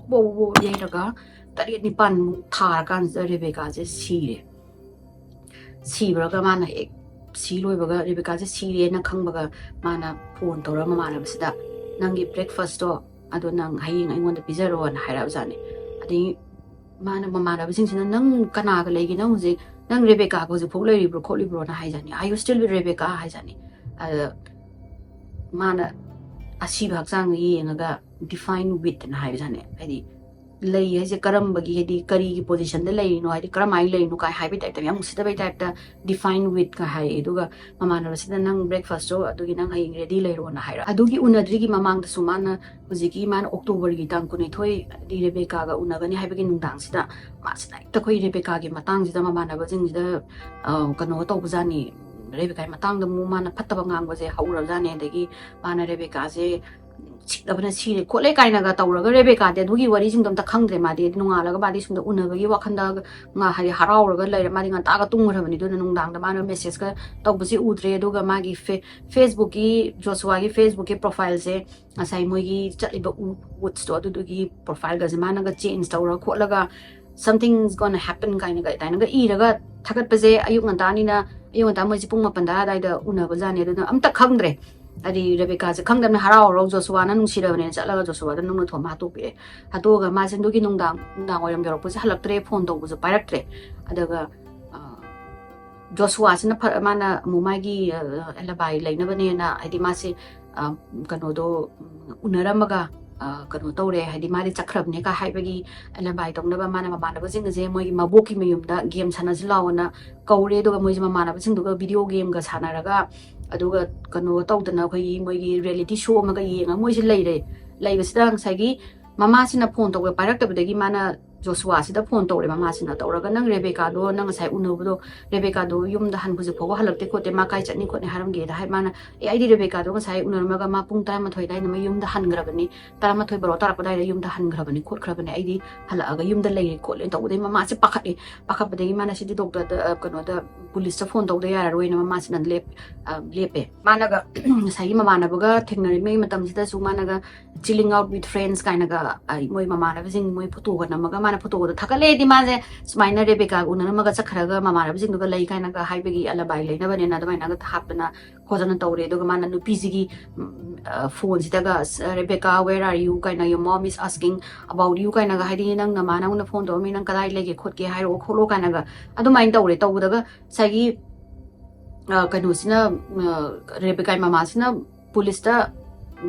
ꯕꯣ ꯕꯣ ꯌꯩꯔꯒ ꯇꯔꯦꯠ ꯅꯤꯄꯥꯟꯃꯨꯛ ꯊꯥꯔꯀꯥꯟꯁꯤꯗ ꯔꯦꯕꯦꯀꯥꯁꯦ ꯁꯤꯔꯦ꯫ ꯁꯤꯕ꯭ꯔꯒ ꯃꯥꯅ ꯍꯦꯛ ꯁꯤ ꯂꯣꯏꯕꯒ ꯔꯦꯕꯦꯀꯥꯁꯦ ꯁꯤꯔꯦꯅ ꯈꯪꯕꯒ ꯃꯥꯅ phone ꯇꯧꯔ ꯃꯃꯥꯟꯅꯕꯁꯤꯗ, "ꯅꯪꯒꯤ breakfast ꯇꯣ ꯑꯗꯣ ꯅꯪ ꯍꯌꯦꯡ ꯑꯩꯉꯣꯟꯗ ꯄꯤꯖꯔꯣꯅ" ꯍꯥꯏꯔꯛꯑꯕꯖꯥꯠꯅꯤ꯫ ꯑꯗꯩ ꯃꯥꯅ ꯃꯃꯥꯟꯅꯕꯁꯤꯡꯁꯤꯅ, "ꯅꯪ ꯀꯅꯥꯒ ꯂꯩꯒꯦ? ꯅꯪ ꯍꯧꯖꯤꯛ, ꯅꯪ ꯔꯦꯕꯦꯀꯥꯒ ꯍꯧꯖꯤꯛ ꯐꯥꯎ ꯂꯩꯔꯤꯕ꯭ꯔꯣ ꯈꯣꯠꯂꯤꯕ꯭ꯔꯣꯅ" ꯍꯥꯏꯖꯥꯠꯅꯤ꯫ "Are you still with Rebecca?" ꯍꯥꯏꯖꯥꯠꯅꯤ꯫ ꯑꯗ ꯃꯥꯅ ꯑꯁꯤꯕ ꯍꯛꯆꯥꯡꯗꯣ ꯌꯦꯡꯉꯒ, "Define with" ꯑꯅ ꯍꯥꯏꯕꯖꯥꯠꯅꯤ꯫ ꯍꯥꯏꯗꯤ ꯂꯩ ꯍꯥꯏꯁꯦ ꯀꯔꯝꯕꯒꯤ, ꯍꯥꯏꯗꯤ ꯀꯔꯤꯒꯤ position ꯗ ꯂꯩꯔꯤꯅꯣ, ꯍꯥꯏꯗꯤ ꯀꯔꯝꯍꯥꯏꯅ ꯂꯩꯔꯤꯅꯣ ꯀꯥꯏ ꯍꯥꯏꯕꯒꯤ type ꯇ, ꯌꯥꯝ ꯎꯁꯤꯠꯇꯕꯩ type ꯇ, "Define with" ꯀ ꯍꯥꯏꯌꯦ꯫ ꯑꯗꯨꯒ ꯃꯃꯥꯟꯅꯕꯁꯤꯗ, "ꯅꯪ breakfast ꯇꯣ ꯑꯗꯨꯒꯤ ꯅꯪ ꯍꯌꯦꯡ ready ꯂꯩꯔꯣꯅ" ꯍꯥꯏꯔ, ꯑꯗꯨꯒꯤ ꯎꯅꯗ꯭ꯔꯤꯒꯤ ꯃꯃꯥꯡꯗꯁꯨ ꯃꯥꯅ ꯍꯧꯖꯤꯛꯀꯤ, ꯃꯥꯅ October ꯒꯤ ꯇꯥꯡ ꯀꯨꯟꯅꯤꯊꯣꯏ ꯗꯤ ꯔꯦꯕꯦꯀꯥꯒ ꯎꯅꯒꯅꯤ ꯍꯥꯏꯕꯒꯤ ꯅꯨꯡꯗꯥꯡꯁꯤꯗ ꯃꯥꯁꯤꯅ ꯍꯦꯛꯇ ꯑꯩꯈꯣꯏ ꯔꯦꯕꯦꯀꯥꯒꯤ ꯃꯇꯥꯡꯁꯤꯗ ꯃꯃꯥꯟꯅꯕꯁꯤꯡꯁꯤꯗ, ꯑ, ꯀꯩꯅꯣ ꯇꯧꯕꯖꯥꯠꯅꯤ꯫ ꯔꯦꯕꯦꯀꯥꯒꯤ ꯃꯇꯥꯡꯗ ꯑꯃꯨꯛ ꯃꯥꯅ ꯐꯠꯇꯕ ꯉꯥꯡꯕꯁꯦ ꯍꯧꯔꯕꯖꯥꯠꯅꯤ꯫ ꯑꯗꯒꯤ ꯃꯥꯅ ꯔꯦꯕꯦꯀꯥꯁꯦ ꯁꯤꯗꯕꯅ ꯁꯤꯔꯦ ꯈꯣꯠꯂꯦ ꯀꯥꯏꯅꯒ ꯇꯧꯔꯒ, ꯔꯦꯕꯦꯀꯥꯗꯤ ꯑꯗꯨꯒꯤ ꯋꯥꯔꯤꯁꯤꯡꯗꯣ ꯑꯝꯇ ꯈꯪꯗ꯭ꯔꯦ꯫ ꯃꯥꯗꯤ ꯅꯣꯡꯉꯥꯜꯂꯒ ꯃꯥꯗꯤ ꯁꯣꯝꯗ ꯎꯅꯕꯒꯤ ꯋꯥꯈꯜꯗ ꯉꯥ-, ꯍꯥꯏꯗꯤ ꯍꯔꯥꯎꯔꯒ ꯂꯩꯔꯦ꯫ ꯃꯥꯗꯤ ꯉꯟꯇꯥꯒ ꯇꯨꯝꯈ꯭ꯔꯕꯅꯤ꯫ ꯑꯗꯨꯅ ꯅꯨꯡꯗꯥꯡꯗ ꯃꯥꯅ message ꯀ ꯇꯧꯕꯁꯤ ꯎꯗ꯭ꯔꯦ꯫ ꯑꯗꯨꯒ ꯃꯥꯒꯤ ꯐꯦ-, Facebook ꯀꯤ, ꯖꯣꯁꯨꯋꯥꯒꯤ Facebook ꯀꯤ profile ꯁꯦ ꯉꯁꯥꯏ ꯃꯣꯏꯒꯤ ꯆꯠꯂꯤꯕ ꯎ-, woods ꯇꯣ, ꯑꯗꯨꯗꯨꯒꯤ profile ꯒꯁꯦ ꯃꯥꯅꯒ change ꯇꯧꯔ ꯈꯣꯠꯂꯒ "Something's gonna happen" ꯀꯥꯏꯅꯒ ꯑꯗꯨꯃꯥꯏꯅꯒ ꯏꯔꯒ ꯊꯥꯒꯠꯄꯁꯦ ꯑꯌꯨꯛ ꯉꯟꯇꯥꯅꯤꯅ, ꯑꯌꯨꯛ ꯉꯟꯇꯥ ꯃꯣꯏꯁꯦ ꯄꯨꯡ ꯃꯥꯄꯟ ꯇꯔꯥ ꯑꯗꯥꯏꯗ ꯎꯅꯕ ꯖꯥꯠꯅꯤ꯫ ꯑꯗꯨꯅ ꯑꯝꯇ ꯈꯪꯗ꯭ꯔꯦ꯫ ꯍꯥꯏꯗꯤ ꯔꯦꯕꯦꯀꯥꯁꯦ ꯈꯪꯗꯕꯅꯤꯅ ꯍꯔꯥꯎ ꯍꯔꯥꯎ ꯖꯣꯁꯨꯋꯥꯅ ꯅꯨꯡꯁꯤꯔꯕꯅꯦꯅ ꯆꯠꯂꯒ ꯖꯣꯁꯨꯋꯥꯗ ꯅꯨꯡꯅ ꯊꯣꯝꯃ ꯍꯥꯠꯇꯣꯛꯄꯤꯔꯦ꯫ ꯍꯥꯠꯇꯣꯛꯑꯒ ꯃꯥꯁꯦ ꯑꯗꯨꯒꯤ ꯅꯨꯡꯗꯥꯡ, ꯅꯨꯡꯗꯥꯡ ꯋꯥꯏꯔꯝ ꯌꯧꯔꯛꯄꯁꯦ ꯍꯜꯂꯛꯇ꯭ꯔꯦ, phone ꯇꯧꯕꯁꯨ ꯄꯥꯏꯔꯛꯇ꯭ꯔꯦ꯫ ꯑꯗꯨꯒ, ꯑ, ꯖꯣꯁꯨꯋꯥꯁꯤꯅ ꯐ-, ꯃꯥꯅ ꯑꯃꯨꯛ ꯃꯥꯒꯤ, ꯑ, alibi ꯂꯩꯅꯕꯅꯦꯅ, ꯍꯥꯏꯗꯤ ꯃꯥꯁꯦ, ꯑ, ꯀꯩꯅꯣꯗꯣ, ꯎꯝ, ꯎꯅꯔꯝꯃꯒ, ꯑ, ꯀꯩꯅꯣ ꯇꯧꯔꯦ, ꯍꯥꯏꯗꯤ ꯃꯥꯗꯤ ꯆꯠꯈ꯭ꯔꯕꯅꯦ ꯀꯥꯏ ꯍꯥꯏꯕꯒꯤ alibi ꯇꯧꯅꯕ ꯃꯥꯅ ꯃꯃꯥꯟꯅꯕꯁꯤꯡ ꯑꯁꯦ ꯃꯣꯏꯒꯤ ꯃꯕꯣꯛꯀꯤ ꯃꯌꯨꯝꯗ game ꯁꯥꯟꯅꯁꯤ ꯂꯥꯛꯑꯣꯅ ꯀꯧꯔꯦ꯫ ꯑꯗꯨꯒ ꯃꯣꯏꯁꯦ ꯃꯃꯥꯟꯅꯕꯁꯤꯡꯗꯨꯒ video game ꯒ ꯁꯥꯟꯅꯔꯒ, ꯑꯗꯨꯒ ꯀꯩꯅꯣ ꯇꯧꯗꯅ ꯑꯩꯈꯣꯏꯒꯤ ꯃꯣꯏꯒꯤ reality show ꯑꯃꯒ ꯌꯦꯡꯉꯒ ꯃꯣꯏꯁꯦ ꯂꯩꯔꯦ꯫ ꯂꯩꯕꯁꯤꯗ ꯉꯁꯥꯏꯒꯤ ꯃꯃꯥꯁꯤꯅ phone ꯇꯧꯕ ꯄꯥꯏꯔꯛꯇꯕꯗꯒꯤ ꯃꯥꯅ ꯖꯣꯁꯨꯋꯥꯁꯤꯗ phone ꯇꯧꯔꯦ꯫ ꯃꯃꯥꯁꯤꯅ ꯇꯧꯔꯒ, "ꯅꯪ ꯔꯦꯕꯦꯀꯥꯗꯣ, ꯅꯪ ꯉꯁꯥꯏ ꯎꯅꯕꯗꯣ, ꯔꯦꯕꯦꯀꯥꯗꯣ ꯌꯨꯝꯗ ꯍꯟ-, ꯍꯧꯖꯤꯛ ꯐꯥꯎꯕ ꯍꯜꯂꯛꯇꯦ ꯈꯣꯠꯇꯦ, ꯃꯥ ꯀꯥꯏ ꯆꯠꯅꯤ ꯈꯣꯠꯅꯤ ꯍꯥꯏꯔꯝꯒꯦꯗ?" ꯍꯥꯏ꯫ ꯃꯥꯅ, "ꯑꯦ, ꯑꯩꯗꯤ ꯔꯦꯕꯦꯀꯥꯗꯣ ꯉꯁꯥꯏ ꯎꯅꯔꯝꯃꯒ ꯃꯥ ꯄꯨꯡ ꯇꯔꯥꯃꯥꯊꯣꯏ ꯑꯗꯥꯏꯗ ꯃꯌꯨꯝꯗ ꯍꯟꯈ꯭ꯔꯕꯅꯤ, ꯇꯔꯥꯃꯥꯊꯣꯏ ꯕꯥꯔꯣ ꯇꯥꯔꯛꯄ ꯑꯗꯥꯏꯗ ꯌꯨꯝꯗ ꯍꯟꯈ꯭ꯔꯕꯅꯤ ꯈꯣꯠꯈ꯭ꯔꯕꯅꯤ, ꯑꯩꯗꯤ ꯍꯜꯂꯛꯑꯒ ꯌꯨꯝꯗ ꯂꯩꯔꯦ ꯈꯣꯠꯂꯦ" ꯇꯧꯕꯗꯒꯤ ꯃꯃꯥꯁꯦ ꯄꯥꯈꯠꯂꯦ꯫ ꯄꯥꯈꯠꯄꯗꯒꯤ ꯃꯥꯅ ꯁꯤꯗꯤ doctor ꯗ, ꯑ, ꯀꯩꯅꯣꯗ, police ꯇ phone ꯇꯧꯗ ꯌꯥꯔꯔꯣꯏꯅ ꯃꯃꯥꯁꯤꯅ ꯂꯦꯞ-, ꯑ, ꯂꯦꯞꯄꯦ꯫ ꯃꯥꯅꯒ ꯉꯁꯥꯏꯒꯤ ꯃꯃꯥꯟꯅꯕꯒ ꯊꯦꯡꯅꯔꯤꯉꯩ ꯃꯇꯝꯁꯤꯗꯁꯨ ꯃꯥꯅꯒ "Chilling out with friends" ꯀꯥꯏꯅꯒ, ꯑ, ꯃꯣꯏ ꯃꯃꯥꯟꯅꯕꯁꯤꯡ ꯃꯣꯏ photo ꯒ ꯅꯝꯃꯒ ꯃꯥꯅ photo ꯒꯗꯣ ꯊꯥꯒꯠꯂꯦꯗꯤ, ꯃꯥꯁꯦ ꯁꯨꯃꯥꯏꯅ ꯔꯦꯕꯦꯀꯥꯒ ꯎꯅꯔꯝꯃꯒ ꯆꯠꯈ꯭ꯔꯒ ꯃꯃꯥꯟꯅꯕꯁꯤꯡꯗꯨꯒ ꯂꯩ ꯀꯥꯏꯅꯒ ꯍꯥꯏꯕꯒꯤ alibi ꯂꯩꯅꯕꯅꯦꯅ ꯑꯗꯨꯃꯥꯏꯅꯒ ꯍꯥꯞꯇꯅ ꯈꯣꯠꯇꯅ ꯇꯧꯔꯦ꯫ ꯑꯗꯨꯒ ꯃꯥꯅ ꯅꯨꯄꯤꯁꯤꯒꯤ, ꯎꯝ, ꯑ, phone ꯁꯤꯗꯒ, "Rebecca, where are you?" ꯀꯥꯏꯅ, "Your mom is asking about you" ꯀꯥꯏꯅꯒ, ꯍꯥꯏꯗꯤ, "ꯅꯪ ꯅꯃꯥ ꯅꯪꯉꯣꯟꯗ phone ꯇꯧꯔꯝꯃꯤ, ꯅꯪ ꯀꯗꯥꯏ ꯂꯩꯒꯦ ꯈꯣꯠꯀꯦ ꯍꯥꯏꯔꯛꯑꯣ ꯈꯣꯠꯂꯣ" ꯀꯥꯏꯅꯒ ꯑꯗꯨꯃꯥꯏꯅ ꯇꯧꯔꯦ꯫ ꯇꯧꯕꯗꯒ ꯉꯁꯥꯏꯒꯤ, ꯑ, ꯀꯩꯅꯣꯁꯤꯅ, ꯑ, ꯔꯦꯕꯦꯀꯥꯒꯤ ꯃꯃꯥꯁꯤꯅ police ꯇ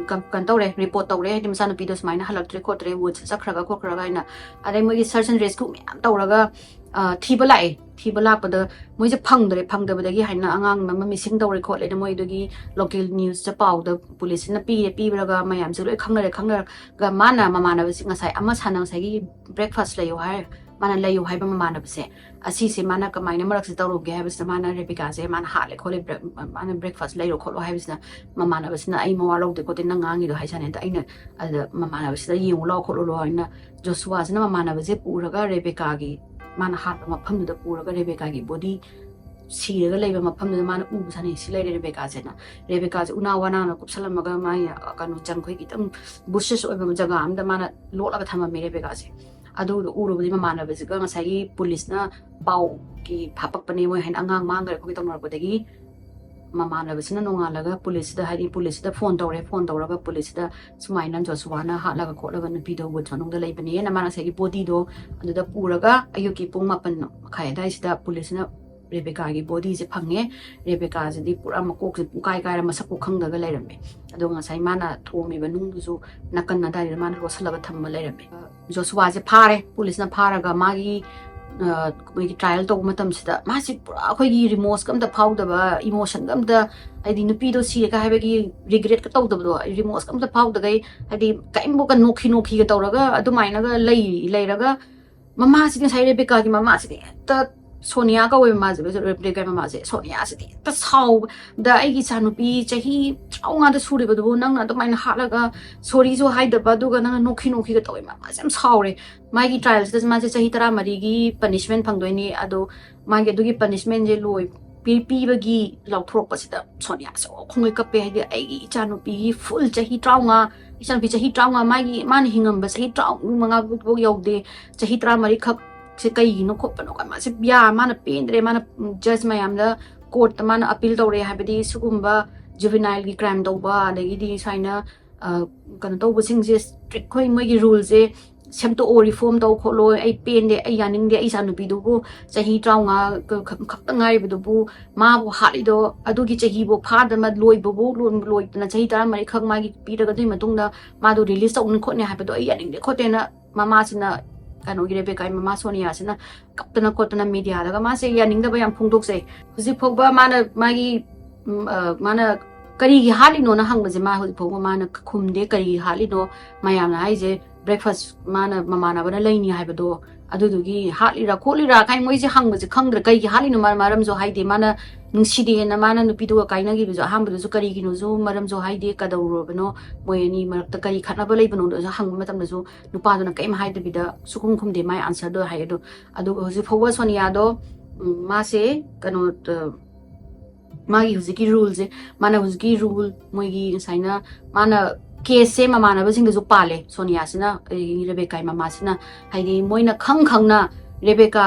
ꯀ- ꯀꯩꯅꯣ ꯇꯧꯔꯦ, ꯔꯤꯄꯣꯔꯠ ꯇꯧꯔꯦ, ꯍꯥꯏꯗꯤ ꯃꯆꯥꯅꯨꯄꯤꯗꯣ ꯁꯨꯃꯥꯏꯅ ꯍꯜꯂꯛꯇ꯭ꯔꯦ ꯈꯣꯠꯇ꯭ꯔꯦ, ꯋꯨꯠꯁ ꯆꯠꯈ꯭ꯔꯒ ꯈꯣꯠꯈ꯭ꯔꯒ ꯍꯥꯏꯅ꯫ ꯑꯗꯩ ꯃꯣꯏꯒꯤ ꯁꯔꯆ ꯑꯦꯟ ꯔꯦꯁꯀ꯭ꯌꯨ ꯃꯌꯥꯝ ꯇꯧꯔꯒ ꯑ, ꯊꯤꯕ ꯂꯥꯛꯑꯦ꯫ ꯊꯤꯕ ꯂꯥꯛꯄꯗ ꯃꯣꯏꯁꯦ ꯐꯪꯗ꯭ꯔꯦ, ꯐꯪꯗꯕꯗꯒꯤ ꯍꯥꯏꯅ ꯑꯉꯥꯡ ꯑꯃ ꯃꯤꯁꯤꯡ ꯇꯧꯔꯦ ꯈꯣꯠꯂꯦꯅ ꯃꯣꯏꯗꯨꯒꯤ ꯂꯣꯀꯦꯜ ꯅ꯭ꯌꯨꯁꯇ ꯄꯥꯎꯗ ꯄꯨꯂꯤꯁꯁꯤꯅ ꯄꯤꯔꯦ꯫ ꯄꯤꯔꯒ ꯃꯌꯥꯝꯁꯦ ꯂꯣꯏ ꯈꯪꯅꯔꯦ꯫ ꯈꯪꯅꯔꯒ ꯃꯥꯅ ꯃꯃꯥꯟꯅꯕꯁꯤ ꯉꯁꯥꯏ ꯑꯃ ꯁꯥꯟꯅ ꯉꯁꯥꯏꯒꯤ ꯕ꯭ꯔꯦꯛꯐꯥꯁ ꯂꯩꯌꯣ ꯍꯥꯏꯔ ꯃꯥꯅ ꯂꯩꯌꯣ ꯍꯥꯏꯕ ꯃꯃꯥꯟꯅꯕꯁꯦ, ꯑꯁꯤꯁꯦ ꯃꯥꯅ ꯀꯃꯥꯏꯅ ꯃꯔꯛꯁꯤꯗ ꯇꯧꯔꯨꯒꯦ ꯍꯥꯏꯕꯁꯤꯗ ꯃꯥꯅ ꯔꯦꯕꯤꯀꯥꯁꯦ ꯃꯥꯅ ꯍꯥꯠꯂꯦ ꯈꯣꯠꯂꯦ, ꯕ꯭ꯔꯦꯛ- ꯃꯥꯅ ꯕ꯭ꯔꯦꯛꯐꯥꯁ ꯂꯩꯔꯣ ꯈꯣꯠꯂꯣ ꯍꯥꯏꯕꯁꯤꯅ ꯃꯃꯥꯟꯅꯕꯁꯤꯅ ꯑꯩ ꯃꯋꯥ ꯂꯧꯗꯦ ꯈꯣꯠꯇꯦ ꯅꯪ ꯉꯥꯡꯉꯤꯗꯣ ꯍꯥꯏꯁꯥꯅꯦ꯫ ꯑꯗ ꯑꯩꯅ ꯑꯗ ꯃꯃꯥꯟꯅꯕꯁꯤꯗ ꯌꯦꯡꯉꯨ ꯂꯥꯎ ꯈꯣꯠꯂꯨ ꯂꯥꯎ ꯍꯥꯏꯅ ꯖꯣꯁꯨꯋꯥꯁꯤꯅ ꯃꯃꯥꯟꯅꯕꯁꯦ ꯄꯨꯔꯒ ꯔꯦꯕꯦꯀꯥꯒꯤ ꯃꯥꯅ ꯍꯥꯠꯄ ꯃꯐꯝꯗꯨꯗ ꯄꯨꯔꯒ ꯔꯦꯕꯦꯀꯥꯒꯤ ꯕꯣꯗꯤ ꯁꯤꯔꯒ ꯂꯩꯕ ꯃꯐꯝꯗꯨꯗ ꯃꯥꯅ ꯎꯕ ꯁꯥꯅꯩ꯫ ꯁꯤ ꯂꯩꯔꯦ ꯔꯦꯕꯦꯀꯥꯁꯦꯅ꯫ ꯔꯦꯕꯦꯀꯥꯁꯦ ꯎꯅꯥ ꯋꯥꯅꯥꯅ ꯀꯨꯞꯁꯜꯂꯝꯃꯒ ꯃꯥꯒꯤ, ꯑ, ꯀꯩꯅꯣ, ꯆꯪꯈꯣꯏ ꯈꯤꯇꯪ ꯕꯨꯁꯦꯁ ꯑꯣꯏꯕ ꯖꯒꯥ ꯑꯝꯗ ꯃꯥꯅ ꯂꯣꯠꯂꯒ ꯊꯝꯃꯝꯃꯦ ꯔꯦꯕꯦꯀꯥꯁꯦ꯫ ꯑꯗꯨꯗꯣ ꯎꯔꯨꯕꯗꯤ ꯃꯃꯥꯟꯅꯕꯁꯤꯒ ꯉꯁꯥꯏꯒꯤ ꯄꯨꯂꯤꯁꯅ ꯄꯥꯎꯒꯤ ꯐꯥꯄꯛꯄꯅꯦ ꯃꯣꯏ ꯍꯥꯏꯅ ꯑꯉꯥꯡ ꯃꯥꯡꯈ꯭ꯔꯦ ꯈꯣꯠꯈ꯭ꯔꯦ ꯇꯧꯅꯔꯛꯄꯗꯒꯤ ꯃꯃꯥꯟꯅꯕꯁꯤꯅ ꯅꯣꯡꯉꯥꯜꯂꯒ ꯄꯨꯂꯤꯁꯁꯤꯗ, ꯍꯥꯏꯗꯤ ꯄꯨꯂꯤꯁꯁꯤꯗ ꯐꯣꯟ ꯇꯧꯔꯦ꯫ ꯐꯣꯟ ꯇꯧꯔꯒ ꯄꯨꯂꯤꯁꯁꯤꯗ ꯁꯨꯃꯥꯏꯅ ꯖꯣꯁꯨꯋꯥꯅ ꯍꯥꯠꯂꯒ ꯈꯣꯠꯂꯒ ꯅꯨꯄꯤꯗꯣ ꯋꯨꯠ ꯃꯅꯨꯡꯗ ꯂꯩꯕꯅꯦꯅ ꯃꯥꯅ ꯉꯁꯥꯏꯒꯤ ꯕꯣꯗꯤꯗꯣ ꯑꯗꯨꯗ ꯄꯨꯔꯒ ꯑꯌꯨꯛꯀꯤ ꯄꯨꯡ ꯃꯥꯄꯟ ꯃꯈꯥꯏ ꯑꯗꯨꯋꯥꯏꯁꯤꯗ ꯄꯨꯂꯤꯁꯁꯤꯅ ꯔꯦꯕꯦꯀꯥꯒꯤ ꯕꯣꯗꯤꯁꯦ ꯐꯪꯉꯦ꯫ ꯔꯦꯕꯦꯀꯥꯁꯤꯗꯤ ꯄꯨꯔꯥ ꯃꯀꯣꯛꯁꯦ ꯄꯨꯡꯀꯥꯏ ꯀꯥꯏꯔ ꯃꯁꯛꯄꯨ ꯈꯪꯗꯒ ꯂꯩꯔꯝꯃꯦ꯫ ꯑꯗꯣ ꯉꯁꯥꯏ ꯃꯥꯅ ꯊꯣꯝꯃꯤꯕ ꯅꯨꯡꯗꯨꯁꯨ ꯅꯥꯀꯟ ꯑꯗꯥꯏꯗ ꯃꯥꯅ ꯂꯣꯠꯁꯤꯜꯂꯒ ꯊꯝꯃ ꯂꯩꯔꯝꯃꯦ꯫ ꯖꯣꯁꯨꯋꯥꯁꯦ ꯐꯥꯔꯦ, ꯄꯨꯂꯤꯁꯅ ꯐꯥꯔꯒ ꯃꯥꯒꯤ, ꯑ, ꯃꯣꯏꯒꯤ ꯇ꯭ꯔꯥꯏꯌꯦꯜ ꯇꯧꯕ ꯃꯇꯝꯁꯤꯗ ꯃꯥꯁꯤ ꯄꯨꯔꯥ ꯑꯩꯈꯣꯏꯒꯤ ꯔꯤꯃꯣꯁꯀ ꯑꯝꯇ ꯐꯥꯎꯗꯕ, ꯏꯃꯣꯁꯟꯒ ꯑꯝꯇ, ꯍꯥꯏꯗꯤ ꯅꯨꯄꯤꯗꯣ ꯁꯤꯔꯦꯒ ꯍꯥꯏꯕꯒꯤ ꯔꯤꯒ꯭ꯔꯦꯠꯀ ꯇꯧꯗꯕꯗꯣ, ꯔꯤꯃꯣꯁꯀ ꯑꯝꯇ ꯐꯥꯎꯗꯈꯩ, ꯍꯥꯏꯗꯤ ꯀꯔꯤꯝꯐꯥꯎꯒ ꯅꯣꯛꯈꯤ ꯅꯣꯛꯈꯤꯒ ꯇꯧꯔꯒ ꯑꯗꯨꯃꯥꯏꯅꯒ ꯂꯩ ꯂꯩꯔꯒ ꯃꯃꯥꯁꯤꯗꯤ, ꯉꯁꯥꯏ ꯔꯦꯕꯦꯀꯥꯒꯤ ꯃꯃꯥꯁꯤꯗꯤ ꯍꯦꯛꯇ ꯁꯣꯅꯤꯌꯥ ꯀꯧꯋꯦ ꯃꯃꯥꯁꯦ, ꯔꯦꯕꯦꯀꯥꯒꯤ ꯃꯃꯥꯁꯦ, ꯁꯣꯅꯤꯌꯥꯁꯤꯗꯤ ꯍꯦꯛꯇ ꯁꯥꯎꯕꯗ, "ꯑꯩꯒꯤ ꯏꯆꯥꯅꯨꯄꯤ ꯆꯍꯤ ꯇꯔꯥꯃꯉꯥꯗ ꯁꯨꯔꯤꯕꯗꯨꯕꯨ ꯅꯪꯅ ꯑꯗꯨꯃꯥꯏꯅ ꯍꯥꯠꯂꯒ ꯁꯣꯔꯤꯁꯨ ꯍꯥꯏꯗꯕ, ꯑꯗꯨꯒ ꯅꯪꯅ ꯅꯣꯛꯈꯤ ꯅꯣꯛꯈꯤꯒ ꯇꯧꯋꯦ", ꯃꯃꯥꯁꯦ ꯌꯥꯝ ꯁꯥꯎꯔꯦ꯫ ꯃꯥꯒꯤ ꯇ꯭ꯔꯥꯏꯌꯦꯜꯁꯤꯗ ꯃꯥꯁꯦ ꯆꯍꯤ ꯇꯔꯥꯃꯔꯤꯒꯤ ꯄꯅꯤꯁꯃꯦꯟ ꯐꯪꯗꯣꯏꯅꯤ꯫ ꯑꯗꯣ ꯃꯥꯒꯤ ꯑꯗꯨꯒꯤ ꯄꯅꯤꯁꯃꯦꯟꯁꯦ ꯂꯣꯏ ꯄꯤ- ꯄꯤꯕꯒꯤ ꯂꯧꯊꯣꯔꯛꯄꯁꯤꯗ ꯁꯣꯅꯤꯌꯥꯁꯦ ꯑꯣ ꯈꯣꯡꯒꯩ ꯀꯞꯄꯦ꯫ ꯍꯥꯏꯗꯤ ꯑꯩꯒꯤ ꯏꯆꯥꯅꯨꯄꯤꯒꯤ ꯐꯨꯜ ꯆꯍꯤ ꯇꯔꯥꯃꯉꯥ, ꯏꯆꯥꯅꯨꯄꯤ ꯆꯍꯤ ꯇꯔꯥꯃꯉꯥ, ꯃꯥꯒꯤ, ꯃꯥꯅ ꯍꯤꯡꯉꯝꯕ ꯆꯍꯤ ꯇꯔꯥꯃꯉꯥ ꯐꯥꯎ ꯌꯧꯗꯦ, ꯆꯍꯤ ꯇꯔꯥꯃꯔꯤꯈꯛ ꯁꯦ ꯀꯩꯒꯤꯅꯣ ꯈꯣꯠꯄꯅꯣ ꯀꯥꯏ ꯃꯥꯁꯦ ꯌꯥ-, ꯃꯥꯅ ꯄꯦꯟꯗ꯭ꯔꯦ꯫ ꯃꯥꯅ ꯖꯖ ꯃꯌꯥꯝꯗ, ꯀꯣꯔꯠꯇ ꯃꯥꯅ ꯑꯄꯤꯜ ꯇꯧꯔꯦ, ꯍꯥꯏꯕꯗꯤ ꯁꯤꯒꯨꯝꯕ ꯖꯨꯕꯤꯅꯥꯏꯜꯒꯤ ꯀ꯭ꯔꯥꯏꯝ ꯇꯧꯕ, ꯑꯗꯒꯤꯗꯤ ꯁꯨꯃꯥꯏꯅ, ꯑ, ꯀꯩꯅꯣ ꯇꯧꯕꯁꯤꯡꯁꯦ ꯏꯁꯇ꯭ꯔꯤꯛ ꯑꯣꯏ, ꯃꯣꯏꯒꯤ ꯔꯨꯜꯁꯦ ꯁꯦꯝꯗꯣꯛꯑꯣ, ꯔꯤꯐꯣꯔꯝ ꯇꯧ ꯈꯣꯠꯂꯣ, ꯑꯩ ꯄꯦꯟꯗꯦ, ꯑꯩ ꯌꯥꯅꯤꯡꯗꯦ, ꯑꯩ ꯏꯆꯥꯅꯨꯄꯤꯗꯨꯕꯨ ꯆꯍꯤ ꯇꯔꯥꯃꯉꯥ ꯈꯛꯇ ꯉꯥꯏꯔꯤꯕꯗꯨꯕꯨ ꯃꯥꯕꯨ ꯍꯥꯠꯂꯤꯗꯣ, ꯑꯗꯨꯒꯤ ꯆꯍꯤꯕꯨ ꯐꯥꯗꯅ ꯂꯣꯏꯕꯕꯨ ꯂꯣꯏꯗꯅ ꯆꯍꯤ ꯇꯔꯥꯃꯔꯤꯈꯛ ꯃꯥꯒꯤ ꯄꯤꯔꯒ ꯑꯗꯨꯒꯤ ꯃꯇꯨꯡꯗ ꯃꯥꯗꯣ ꯔꯤꯂꯤꯁ ꯇꯧꯅꯤ ꯈꯣꯠꯅꯤ ꯍꯥꯏꯕꯗꯣ ꯑꯩ ꯌꯥꯅꯤꯡꯗꯦ ꯈꯣꯠꯇꯦꯅ ꯃꯃꯥꯁꯤꯅ, ꯀꯩꯅꯣꯒꯤ ꯔꯦꯕꯦꯀꯥꯒꯤ ꯃꯃꯥ ꯁꯣꯅꯤꯌꯥꯁꯤꯅ ꯀꯞꯇꯅ ꯈꯣꯠꯇꯅ ꯃꯦꯗꯤꯌꯥꯗꯒ ꯃꯥꯁꯦ ꯌꯥꯅꯤꯡꯗꯕ ꯌꯥꯝ ꯐꯣꯡꯗꯣꯛꯆꯩ꯫ ꯍꯧꯖꯤꯛ ꯐꯥꯎꯕ ꯃꯥꯅ ꯃꯥꯒꯤ, ꯎꯝ, ꯑ, ꯃꯥꯅ ꯀꯔꯤꯒꯤ ꯍꯥꯠꯂꯤꯅꯣꯅ ꯍꯪꯕꯁꯦ ꯃꯥ ꯍꯧꯖꯤꯛ ꯐꯥꯎꯕ ꯃꯥꯅ ꯈꯨꯝꯗꯦ꯫ ꯀꯔꯤꯒꯤ ꯍꯥꯠꯂꯤꯅꯣ? ꯃꯌꯥꯝꯅ ꯍꯥꯏꯁꯦ ꯕ꯭ꯔꯦꯛꯐꯥꯁ ꯃꯥꯅ ꯃꯃꯥꯟꯅꯕꯅ ꯂꯩꯅꯤ ꯍꯥꯏꯕꯗꯣ ꯑꯗꯨꯗꯨꯒꯤ ꯍꯥꯠꯂꯤꯔꯥ ꯈꯣꯠꯂꯤꯔꯥ ꯀꯥꯏꯅ ꯃꯣꯏꯁꯦ ꯍꯪꯕꯁꯦ ꯈꯪꯗ꯭ꯔꯦ꯫ ꯀꯩꯒꯤ ꯍꯥꯠꯂꯤꯅꯣ? ꯃꯥ ꯃꯔꯝꯁꯨ ꯍꯥꯏꯗꯦ꯫ ꯃꯥꯅ ꯅꯨꯡꯁꯤꯗꯦꯅ ꯃꯥꯅ ꯅꯨꯄꯤꯗꯨꯒ ꯀꯥꯏꯅꯈꯤꯕꯁꯨ ꯑꯍꯥꯟꯕꯗꯁꯨ ꯀꯔꯤꯒꯤꯅꯣꯁꯨ ꯃꯔꯝꯁꯨ ꯍꯥꯏꯗꯦ꯫ ꯀꯗꯧꯔꯨꯔꯕꯅꯣ? ꯃꯣꯏ ꯑꯅꯤ ꯃꯔꯛꯇ ꯀꯔꯤ ꯈꯠꯅꯕ ꯂꯩꯕꯅꯣꯗꯁꯨ ꯍꯪꯕ ꯃꯇꯝꯗꯁꯨ ꯅꯨꯄꯥꯗꯨꯅ ꯀꯔꯤꯝ ꯍꯥꯏꯗꯕꯤꯗ ꯁꯨꯈꯨꯝ ꯈꯨꯝꯗꯦ꯫ ꯃꯥꯏ ꯑꯟꯁꯔꯗꯣ ꯍꯥꯏ꯫ ꯑꯗꯣ ꯑꯗꯨꯒ ꯍꯧꯖꯤꯛ ꯐꯥꯎꯕ ꯁꯣꯅꯤꯌꯥꯗꯣ, ꯎꯝ, ꯃꯥꯁꯦ ꯀꯩꯅꯣ, ꯑ, ꯃꯥꯒꯤ ꯍꯧꯖꯤꯛꯀꯤ ꯔꯨꯜꯁꯦ, ꯃꯥꯅ ꯍꯧꯖꯤꯛꯀꯤ ꯔꯨꯜ ꯃꯣꯏꯒꯤ ꯉꯁꯥꯏꯅ ꯃꯥꯅ ꯀꯦꯁꯁꯦ ꯃꯃꯥꯟꯅꯕꯁꯤꯡꯗꯁꯨ ꯄꯥꯜꯂꯦ ꯁꯣꯅꯤꯌꯥꯁꯤꯅ, ꯑꯩ ꯔꯦꯕꯦꯀꯥꯒꯤ ꯃꯃꯥꯁꯤꯅ꯫ ꯍꯥꯏꯗꯤ ꯃꯣꯏꯅ ꯈꯪ ꯈꯪꯅ ꯔꯦꯕꯦꯀꯥ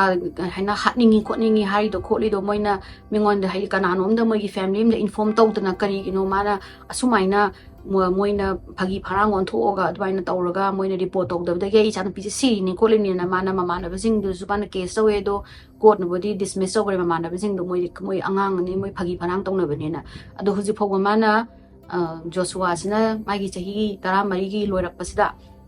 ꯍꯥꯏꯅ ꯍꯥꯠꯅꯤꯡꯉꯤ ꯈꯣꯠꯅꯤꯡꯉꯤ ꯍꯥꯏꯔꯤꯗꯣ ꯈꯣꯠꯂꯤꯗꯣ ꯃꯣꯏꯅ ꯃꯤꯉꯣꯟꯗ, ꯍꯥꯏꯗꯤ ꯀꯅꯥꯅꯣꯝꯗ ꯃꯣꯏꯒꯤ ꯐꯦꯃꯤꯂꯤ ꯑꯃꯗ ꯏꯟꯐꯣꯔꯝ ꯇꯧꯗꯅ ꯀꯔꯤꯒꯤꯅꯣ ꯃꯥꯅ ꯑꯁꯨꯃꯥꯏꯅ ꯃꯣ-, ꯃꯣꯏꯅ ꯐꯥꯒꯤ ꯐꯔꯥꯡ ꯑꯣꯟꯊꯣꯛꯑꯒ ꯑꯗꯨꯃꯥꯏꯅ ꯇꯧꯔꯒ ꯃꯣꯏꯅ ꯔꯤꯄꯣꯔꯠ ꯇꯧꯗꯕꯗꯒꯤ ꯑꯩ ꯏꯆꯥꯅꯨꯄꯤꯁꯦ ꯁꯤꯔꯤꯅꯦ ꯈꯣꯠꯂꯤꯅꯦꯅ ꯃꯥꯅ ꯃꯃꯥꯟꯅꯕꯁꯤꯡꯗꯨꯁꯨ ꯃꯥꯅ ꯀꯦꯁ ꯇꯧꯋꯦ꯫ ꯑꯗꯣ ꯀꯣꯔꯠꯅꯕꯨꯗꯤ ꯗꯤꯁꯃꯤꯁ ꯇꯧꯈ꯭ꯔꯦ ꯃꯃꯥꯟꯅꯕꯁꯤꯡꯗꯣ, ꯃꯣꯏ, ꯃꯣꯏ ꯑꯉꯥꯡꯅꯤ, ꯃꯣꯏ ꯐꯥꯒꯤ ꯐꯔꯥꯡ ꯇꯧꯅꯕꯅꯦꯅ꯫ ꯑꯗꯣ ꯍꯧꯖꯤꯛ ꯐꯥꯎꯕ ꯃꯥꯅ, ꯑ, ꯖꯣꯁꯨꯋꯥꯁꯤꯅ ꯃꯥꯒꯤ ꯆꯍꯤ ꯇꯔꯥꯃꯔꯤꯒꯤ ꯂꯣꯏꯔꯛꯄꯁꯤꯗ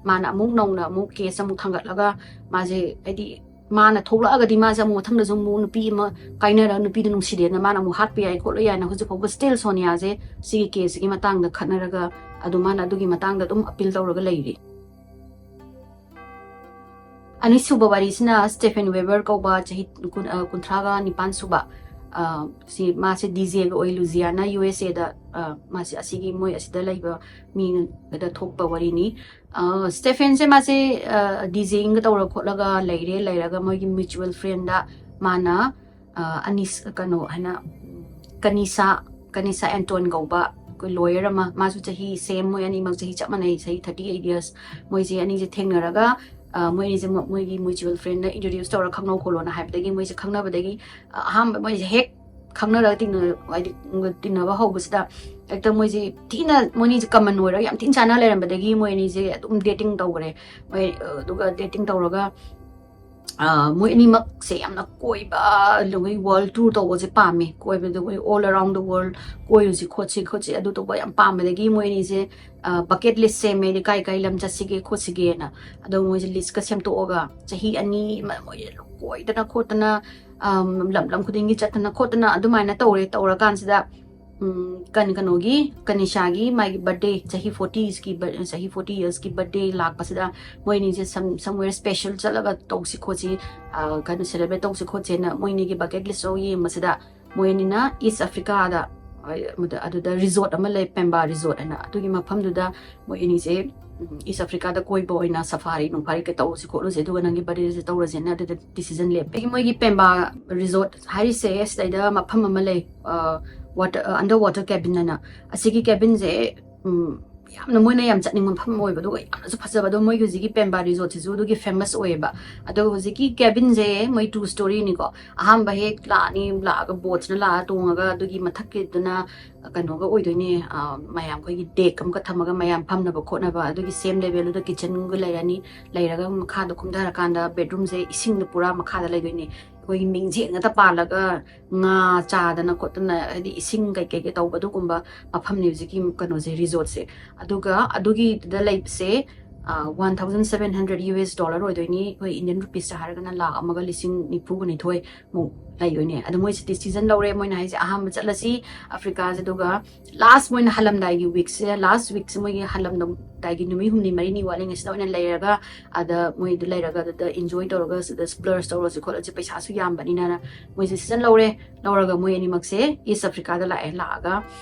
ꯃꯥꯅ ꯑꯃꯨꯛ ꯅꯧꯅ ꯑꯃꯨꯛ ꯀꯦꯁ ꯑꯃꯨꯛ ꯊꯥꯡꯒꯠꯂꯒ ꯃꯥꯁꯦ, ꯍꯥꯏꯗꯤ ꯃꯥꯅ ꯊꯣꯛꯂꯛꯑꯒꯗꯤ ꯃꯥꯁꯦ ꯑꯃꯨꯛ ꯃꯊꯪꯗꯁꯨ ꯑꯃꯨꯛ ꯅꯨꯄꯤ ꯑꯃ ꯀꯥꯏꯅꯔꯒ ꯅꯨꯄꯤꯗꯣ ꯅꯨꯡꯁꯤꯗꯦꯅ ꯃꯥꯅ ꯑꯃꯨꯛ ꯍꯥꯠꯄ ꯌꯥꯏ ꯈꯣꯠꯂ ꯌꯥꯏꯅ ꯍꯧꯖꯤꯛ ꯐꯥꯎꯕ ꯁ꯭ꯇꯤꯜ ꯁꯣꯅꯤꯌꯥꯁꯦ ꯁꯤꯒꯤ ꯀꯦꯁꯁꯤꯒꯤ ꯃꯇꯥꯡꯗ ꯈꯠꯅꯔꯒ ꯑꯗꯨ ꯃꯥꯅ ꯑꯗꯨꯒꯤ ꯃꯇꯥꯡꯗ ꯑꯗꯨꯝ ꯑꯄꯤꯜ ꯇꯧꯔꯒ ꯂꯩꯔꯤ꯫ ꯑꯅꯤꯁꯨꯕ ꯋꯥꯔꯤꯁꯤꯅ ꯁ꯭ꯇꯦꯐꯦꯟ ꯋꯦꯕꯔ ꯀꯧꯕ ꯆꯍꯤ ꯀꯨꯟ-, ꯑ, ꯀꯨꯟꯊ꯭ꯔꯥꯒ ꯅꯤꯄꯥꯟ ꯁꯨꯕ, ꯑ, ꯁꯤ ꯃꯥꯁꯦ ꯗꯤ ꯖꯦꯒ ꯑꯣꯏ ꯂꯨꯖꯤꯌꯥꯅꯥ, ꯌꯨ ꯑꯦꯁ ꯑꯦꯗ, ꯑ, ꯃꯥꯁꯦ ꯑꯁꯤꯒꯤ ꯃꯣꯏ ꯑꯁꯤꯗ ꯂꯩꯕ ꯃꯤꯗ ꯊꯣꯛꯄ ꯋꯥꯔꯤꯅꯤ꯫ ꯑ, ꯁ꯭ꯇꯦꯐꯦꯟꯁꯦ ꯃꯥꯁꯦ, ꯑ, ꯗꯤ ꯖꯦ ꯏꯪꯒ ꯇꯧꯔ ꯈꯣꯠꯂꯒ ꯂꯩꯔꯦ, ꯂꯩꯔꯒ ꯃꯣꯏꯒꯤ ꯃ꯭ꯌꯨꯆꯨꯋꯦꯜ ꯐ꯭ꯔꯦꯟꯗ ꯃꯥꯅ, ꯑ, ꯑꯅꯤꯁ-, ꯀꯩꯅꯣ ꯍꯥꯏꯅ, ꯀꯅꯤꯁꯥ, ꯀꯅꯤꯁꯥ ꯑꯦꯟꯇꯣꯟ ꯀꯧꯕ ꯑꯩꯈꯣꯏ ꯂꯣꯌꯔ ꯑꯃ, ꯃꯥꯁꯨ ꯆꯍꯤ ꯁꯦꯝ, ꯃꯣꯏ ꯑꯅꯤꯃꯛ ꯆꯍꯤ ꯆꯞ ꯃꯥꯟꯅꯩ, ꯆꯍꯤ ꯊꯥꯔꯇꯤ ꯑꯩꯠ ꯌꯔꯁ꯫ ꯃꯣꯏꯁꯦ ꯑꯅꯤꯁꯦ ꯊꯦꯡꯅꯔꯒ, ꯑ, ꯃꯣꯏ ꯑꯅꯤꯁꯦ ꯃ-, ꯃꯣꯏꯒꯤ ꯃ꯭ꯌꯨꯆꯨꯋꯦꯜ ꯐ꯭ꯔꯦꯟꯗ ꯏꯟꯇ꯭ꯔꯣꯗ꯭ꯌꯨꯁ ꯇꯧꯔ ꯈꯪꯅꯧ ꯈꯣꯠꯂꯣꯅ ꯍꯥꯏꯕꯗꯒꯤ ꯃꯣꯏꯁꯦ ꯈꯪꯅꯕꯗꯒꯤ, ꯑ, ꯑꯍꯥꯟꯕ ꯃꯣꯏꯁꯦ ꯍꯦꯛ ꯈꯪꯅꯔꯒ ꯇꯤꯟꯅ ꯍꯥꯏꯗꯤ ꯇꯤꯟꯅꯕ ꯍꯧꯕꯁꯤꯗ ꯍꯦꯛꯇ ꯃꯣꯏꯁꯦ ꯊꯤꯅ ꯃꯣꯏꯅꯤꯁꯦ ꯀꯃꯟ ꯑꯣꯏꯔꯒ ꯌꯥꯝ ꯊꯤꯅ ꯆꯥꯟꯅ ꯂꯩꯔꯝꯕꯗꯒꯤ ꯃꯣꯏ ꯑꯅꯤꯁꯦ ꯑꯗꯨꯝ ꯗꯦꯇꯤꯡ ꯇꯧꯈ꯭ꯔꯦ꯫ ꯃꯣꯏ ꯑꯗꯨꯒ ꯗꯦꯇꯤꯡ ꯇꯧꯔꯒ ꯃꯣꯏ ꯑꯅꯤꯃꯛꯁꯦ ꯌꯥꯝꯅ ꯀꯣꯏꯕ, ꯑꯗꯨꯒ ꯋꯥꯔꯜ ꯇꯨꯔ ꯇꯧꯕꯁꯦ ꯄꯥꯝꯃꯦ꯫ ꯀꯣꯏꯕꯗ ꯑꯩꯈꯣꯏ all around the world ꯀꯣꯏꯔꯨꯁꯤ ꯈꯣꯠꯁꯤ ꯈꯣꯠꯁꯤ ꯑꯗꯨ ꯇꯧꯕ ꯌꯥꯝ ꯄꯥꯝꯕꯗꯒꯤ ꯃꯣꯏ ꯑꯅꯤꯁꯦ ꯕꯀꯦꯠ ꯂꯤꯁ ꯁꯦꯝꯃꯦ꯫ ꯀꯥꯏ ꯀꯥꯏ ꯂꯝ ꯆꯠꯁꯤꯒꯦ ꯈꯣꯠꯁꯤꯒꯦꯅ꯫ ꯑꯗꯣ ꯃꯣꯏꯁꯦ ꯂꯤꯁꯀ ꯁꯦꯝꯗꯣꯛꯑꯒ ꯆꯍꯤ ꯑꯅꯤ ꯑꯃ ꯃꯣꯏꯁꯦ ꯀꯣꯏꯗꯅ ꯈꯣꯠꯇꯅ ꯂꯝ ꯂꯝ ꯈꯨꯗꯤꯡꯒꯤ ꯆꯠꯇꯅ ꯈꯣꯠꯇꯅ ꯑꯗꯨꯃꯥꯏꯅ ꯇꯧꯔꯦ꯫ ꯇꯧꯔꯀꯥꯟꯁꯤꯗ ꯀꯩꯅꯣꯒꯤ ꯀꯅꯤꯁꯥꯒꯤ ꯃꯥꯒꯤ ꯕꯥꯔꯗꯦ, ꯆꯍꯤ ꯐꯣꯔꯇꯤꯁꯀꯤ ꯆꯍꯤ ꯐꯣꯔꯇꯤ ꯌꯔꯁꯀꯤ ꯕꯥꯔꯗꯦ ꯂꯥꯛꯄꯁꯤꯗ ꯃꯣꯏ ꯑꯅꯤꯁꯦ ꯁꯝ ꯁꯝꯋꯦꯔ ꯁ꯭ꯄꯦꯁꯦꯜ ꯆꯠꯂꯒ ꯇꯧꯁꯤ ꯈꯣꯠꯁꯤ, ꯀꯩꯅꯣ ꯁꯦꯂꯦꯕ꯭ꯔꯦꯠ ꯇꯧꯁꯤ ꯈꯣꯠꯁꯦꯅ ꯃꯣꯏ ꯑꯅꯤꯒꯤ ꯕꯀꯦꯠ ꯂꯤꯁꯇꯣ ꯌꯦꯡꯕꯁꯤꯗ ꯃꯣꯏ ꯑꯅꯤꯅ ꯏꯁ ꯑꯐ꯭ꯔꯤꯀꯥꯗ ꯑꯗꯨꯗ ꯔꯤꯖꯣꯔꯠ ꯑꯃ ꯂꯩ, ꯄꯦꯝꯕꯥ ꯔꯤꯖꯣꯔꯠ ꯍꯥꯏꯅ꯫ ꯑꯗꯨꯒꯤ ꯃꯐꯝꯗꯨꯗ ꯃꯣꯏ ꯑꯅꯤꯁꯦ ꯏꯁ ꯑꯐ꯭ꯔꯤꯀꯥꯗ ꯀꯣꯏꯕ ꯑꯣꯏꯅ ꯁꯐꯥꯔꯤ ꯅꯨꯡꯐꯥꯔꯤ ꯀꯩ ꯇꯧꯔꯁꯤ ꯈꯣꯠꯂꯨꯁꯦ, ꯑꯗꯨꯒ ꯅꯪꯒꯤ ꯕꯥꯔꯗꯦꯁꯦ ꯇꯧꯔꯁꯦꯅ ꯑꯗꯨꯗ ꯗꯤꯁꯤꯖꯟ ꯂꯦꯞꯄꯦ꯫ ꯃꯣꯏꯒꯤ ꯄꯦꯝꯕꯥ ꯔꯤꯖꯣꯔꯠ ꯍꯥꯏꯔꯤꯁꯦ ꯁꯤꯗꯩꯗ ꯃꯐꯝ ꯑꯃ ꯂꯩ, ꯋꯥꯇꯔ ꯑꯟꯗꯔ ꯋꯥꯇꯔ ꯀꯦꯕꯤꯟ ꯍꯥꯏꯅ꯫ ꯑꯁꯤꯒꯤ ꯀꯦꯕꯤꯟꯁꯦ ꯌꯥꯝꯅ ꯃꯣꯏꯅ ꯌꯥꯝ ꯆꯠꯅꯤꯡꯕ ꯃꯐꯝ ꯑꯣꯏꯕ, ꯑꯗꯨꯒ ꯌꯥꯝꯅꯁꯨ ꯐꯖꯕ꯫ ꯑꯗꯣ ꯃꯣꯏꯒꯤ ꯍꯧꯖꯤꯛꯀꯤ ꯄꯦꯝꯕꯥ ꯔꯤꯖꯣꯔꯠꯁꯤꯁꯨ ꯑꯗꯨꯒꯤ ꯐꯦꯃꯁ ꯑꯣꯏꯌꯦꯕ꯫ ꯑꯗꯣ ꯍꯧꯖꯤꯛꯀꯤ ꯀꯦꯕꯤꯟꯁꯦ ꯃꯣꯏ ꯇꯨ ꯁ꯭ꯇꯣꯔꯤꯅꯤꯀꯣ꯫ ꯑꯍꯥꯟꯕ ꯍꯦꯛ ꯂꯥꯛꯑꯅꯤ, ꯂꯥꯛꯑꯒ ꯕꯣꯠꯁꯤꯅ ꯂꯥꯛꯑ ꯇꯣꯡꯉꯒ ꯑꯗꯨꯒꯤ ꯃꯊꯛꯀꯤꯗꯨꯅ ꯀꯩꯅꯣꯒ ꯑꯣꯏꯗꯣꯏꯅꯦ, ꯃꯌꯥꯝ ꯑꯩꯈꯣꯏꯒꯤ ꯗꯦꯛ ꯑꯃꯒ ꯊꯝꯃꯒ ꯃꯌꯥꯝ ꯐꯝꯅꯕ ꯈꯣꯠꯅꯕ꯫ ꯑꯗꯨꯒꯤ ꯁꯦꯝ ꯂꯦꯚꯦꯜꯗꯨꯗ ꯀꯤꯠꯆꯟꯒ ꯂꯩꯔꯅꯤ꯫ ꯂꯩꯔꯒ ꯃꯈꯥꯗ ꯀꯨꯝꯊꯔꯀꯥꯟꯗ ꯕꯦꯗꯔꯨꯝꯁꯦ ꯏꯁꯤꯡꯗ ꯄꯨꯔꯥ ꯃꯈꯥꯗ ꯂꯩꯗꯣꯏꯅꯦ꯫ ꯑꯩꯈꯣꯏꯒꯤ ꯃꯤꯡꯁꯦꯜ ꯉꯥꯛꯇ ꯄꯥꯜꯂꯒ ꯉꯥ ꯆꯥꯗꯅ ꯈꯣꯠꯇꯅ, ꯍꯥꯏꯗꯤ ꯏꯁꯤꯡ ꯀꯩꯀꯩ ꯀꯩ ꯇꯧꯕ ꯑꯗꯨꯒꯨꯝꯕ ꯃꯐꯝꯅꯦ ꯍꯧꯖꯤꯛꯀꯤ ꯀꯩꯅꯣꯁꯦ, ꯔꯤꯖꯣꯔꯠꯁꯦ꯫ ꯑꯗꯨꯒ ꯑꯗꯨꯒꯤꯗꯨꯗ ꯂꯩꯕꯁꯦ one thousand seven hundred U S dollar ꯑꯣꯏꯗꯣꯏꯅꯤ꯫ ꯑꯩꯈꯣꯏ ꯏꯟꯗꯤꯌꯟ ꯔꯨꯄꯤꯁꯇ ꯍꯥꯏꯔꯒꯅ ꯂꯥꯈ ꯑꯃꯒ ꯂꯤꯁꯤꯡ ꯅꯤꯐꯨꯒ ꯅꯤꯊꯣꯏ ꯃꯨꯛ ꯂꯩꯗꯣꯏꯅꯦ꯫ ꯑꯗꯣ ꯃꯣꯏꯁꯦ ꯗꯤꯁꯤꯖꯟ ꯂꯧꯔꯦ꯫ ꯃꯣꯏꯅ ꯍꯥꯏꯁꯦ ꯑꯍꯥꯟꯕ ꯆꯠꯂꯁꯤ ꯑꯐ꯭ꯔꯤꯀꯥꯁꯦ, ꯑꯗꯨꯒ ꯂꯥꯁ ꯃꯣꯏꯅ ꯍꯜꯂꯝꯗꯥꯏꯒꯤ ꯋꯤꯛꯁꯦ, ꯂꯥꯁ ꯋꯤꯛꯁꯦ ꯃꯣꯏꯒꯤ ꯍꯜꯂꯝꯗꯥꯏꯒꯤ ꯅꯨꯃꯤꯠ ꯍꯨꯝꯅꯤ ꯃꯔꯤꯅꯤ ꯋꯥꯠꯂꯤꯉꯩꯁꯤꯗ ꯑꯣꯏꯅ ꯂꯩꯔꯒ ꯑꯗ ꯃꯣꯏꯗ ꯂꯩꯔꯒ ꯑꯗꯨꯗ ꯏꯟꯖꯣꯏ ꯇꯧꯔꯒ ꯁꯤꯗ ꯁ꯭ꯄ꯭ꯂꯔꯁ ꯇꯧꯔꯁꯤ ꯈꯣꯠꯂꯁꯤ, ꯄꯩꯁꯥꯁꯨ ꯌꯥꯝꯕꯅꯤꯅ ꯃꯣꯏꯁꯦ ꯗꯤꯁꯤꯖꯟ ꯂꯧꯔꯦ꯫ ꯂꯧꯔꯒ ꯃꯣꯏ ꯑꯅꯤꯃꯛꯁꯦ ꯏꯁ ꯑꯐ꯭ꯔꯤꯀꯥꯗ ꯂꯥꯛꯑꯦ꯫ ꯂꯥꯛꯑꯒ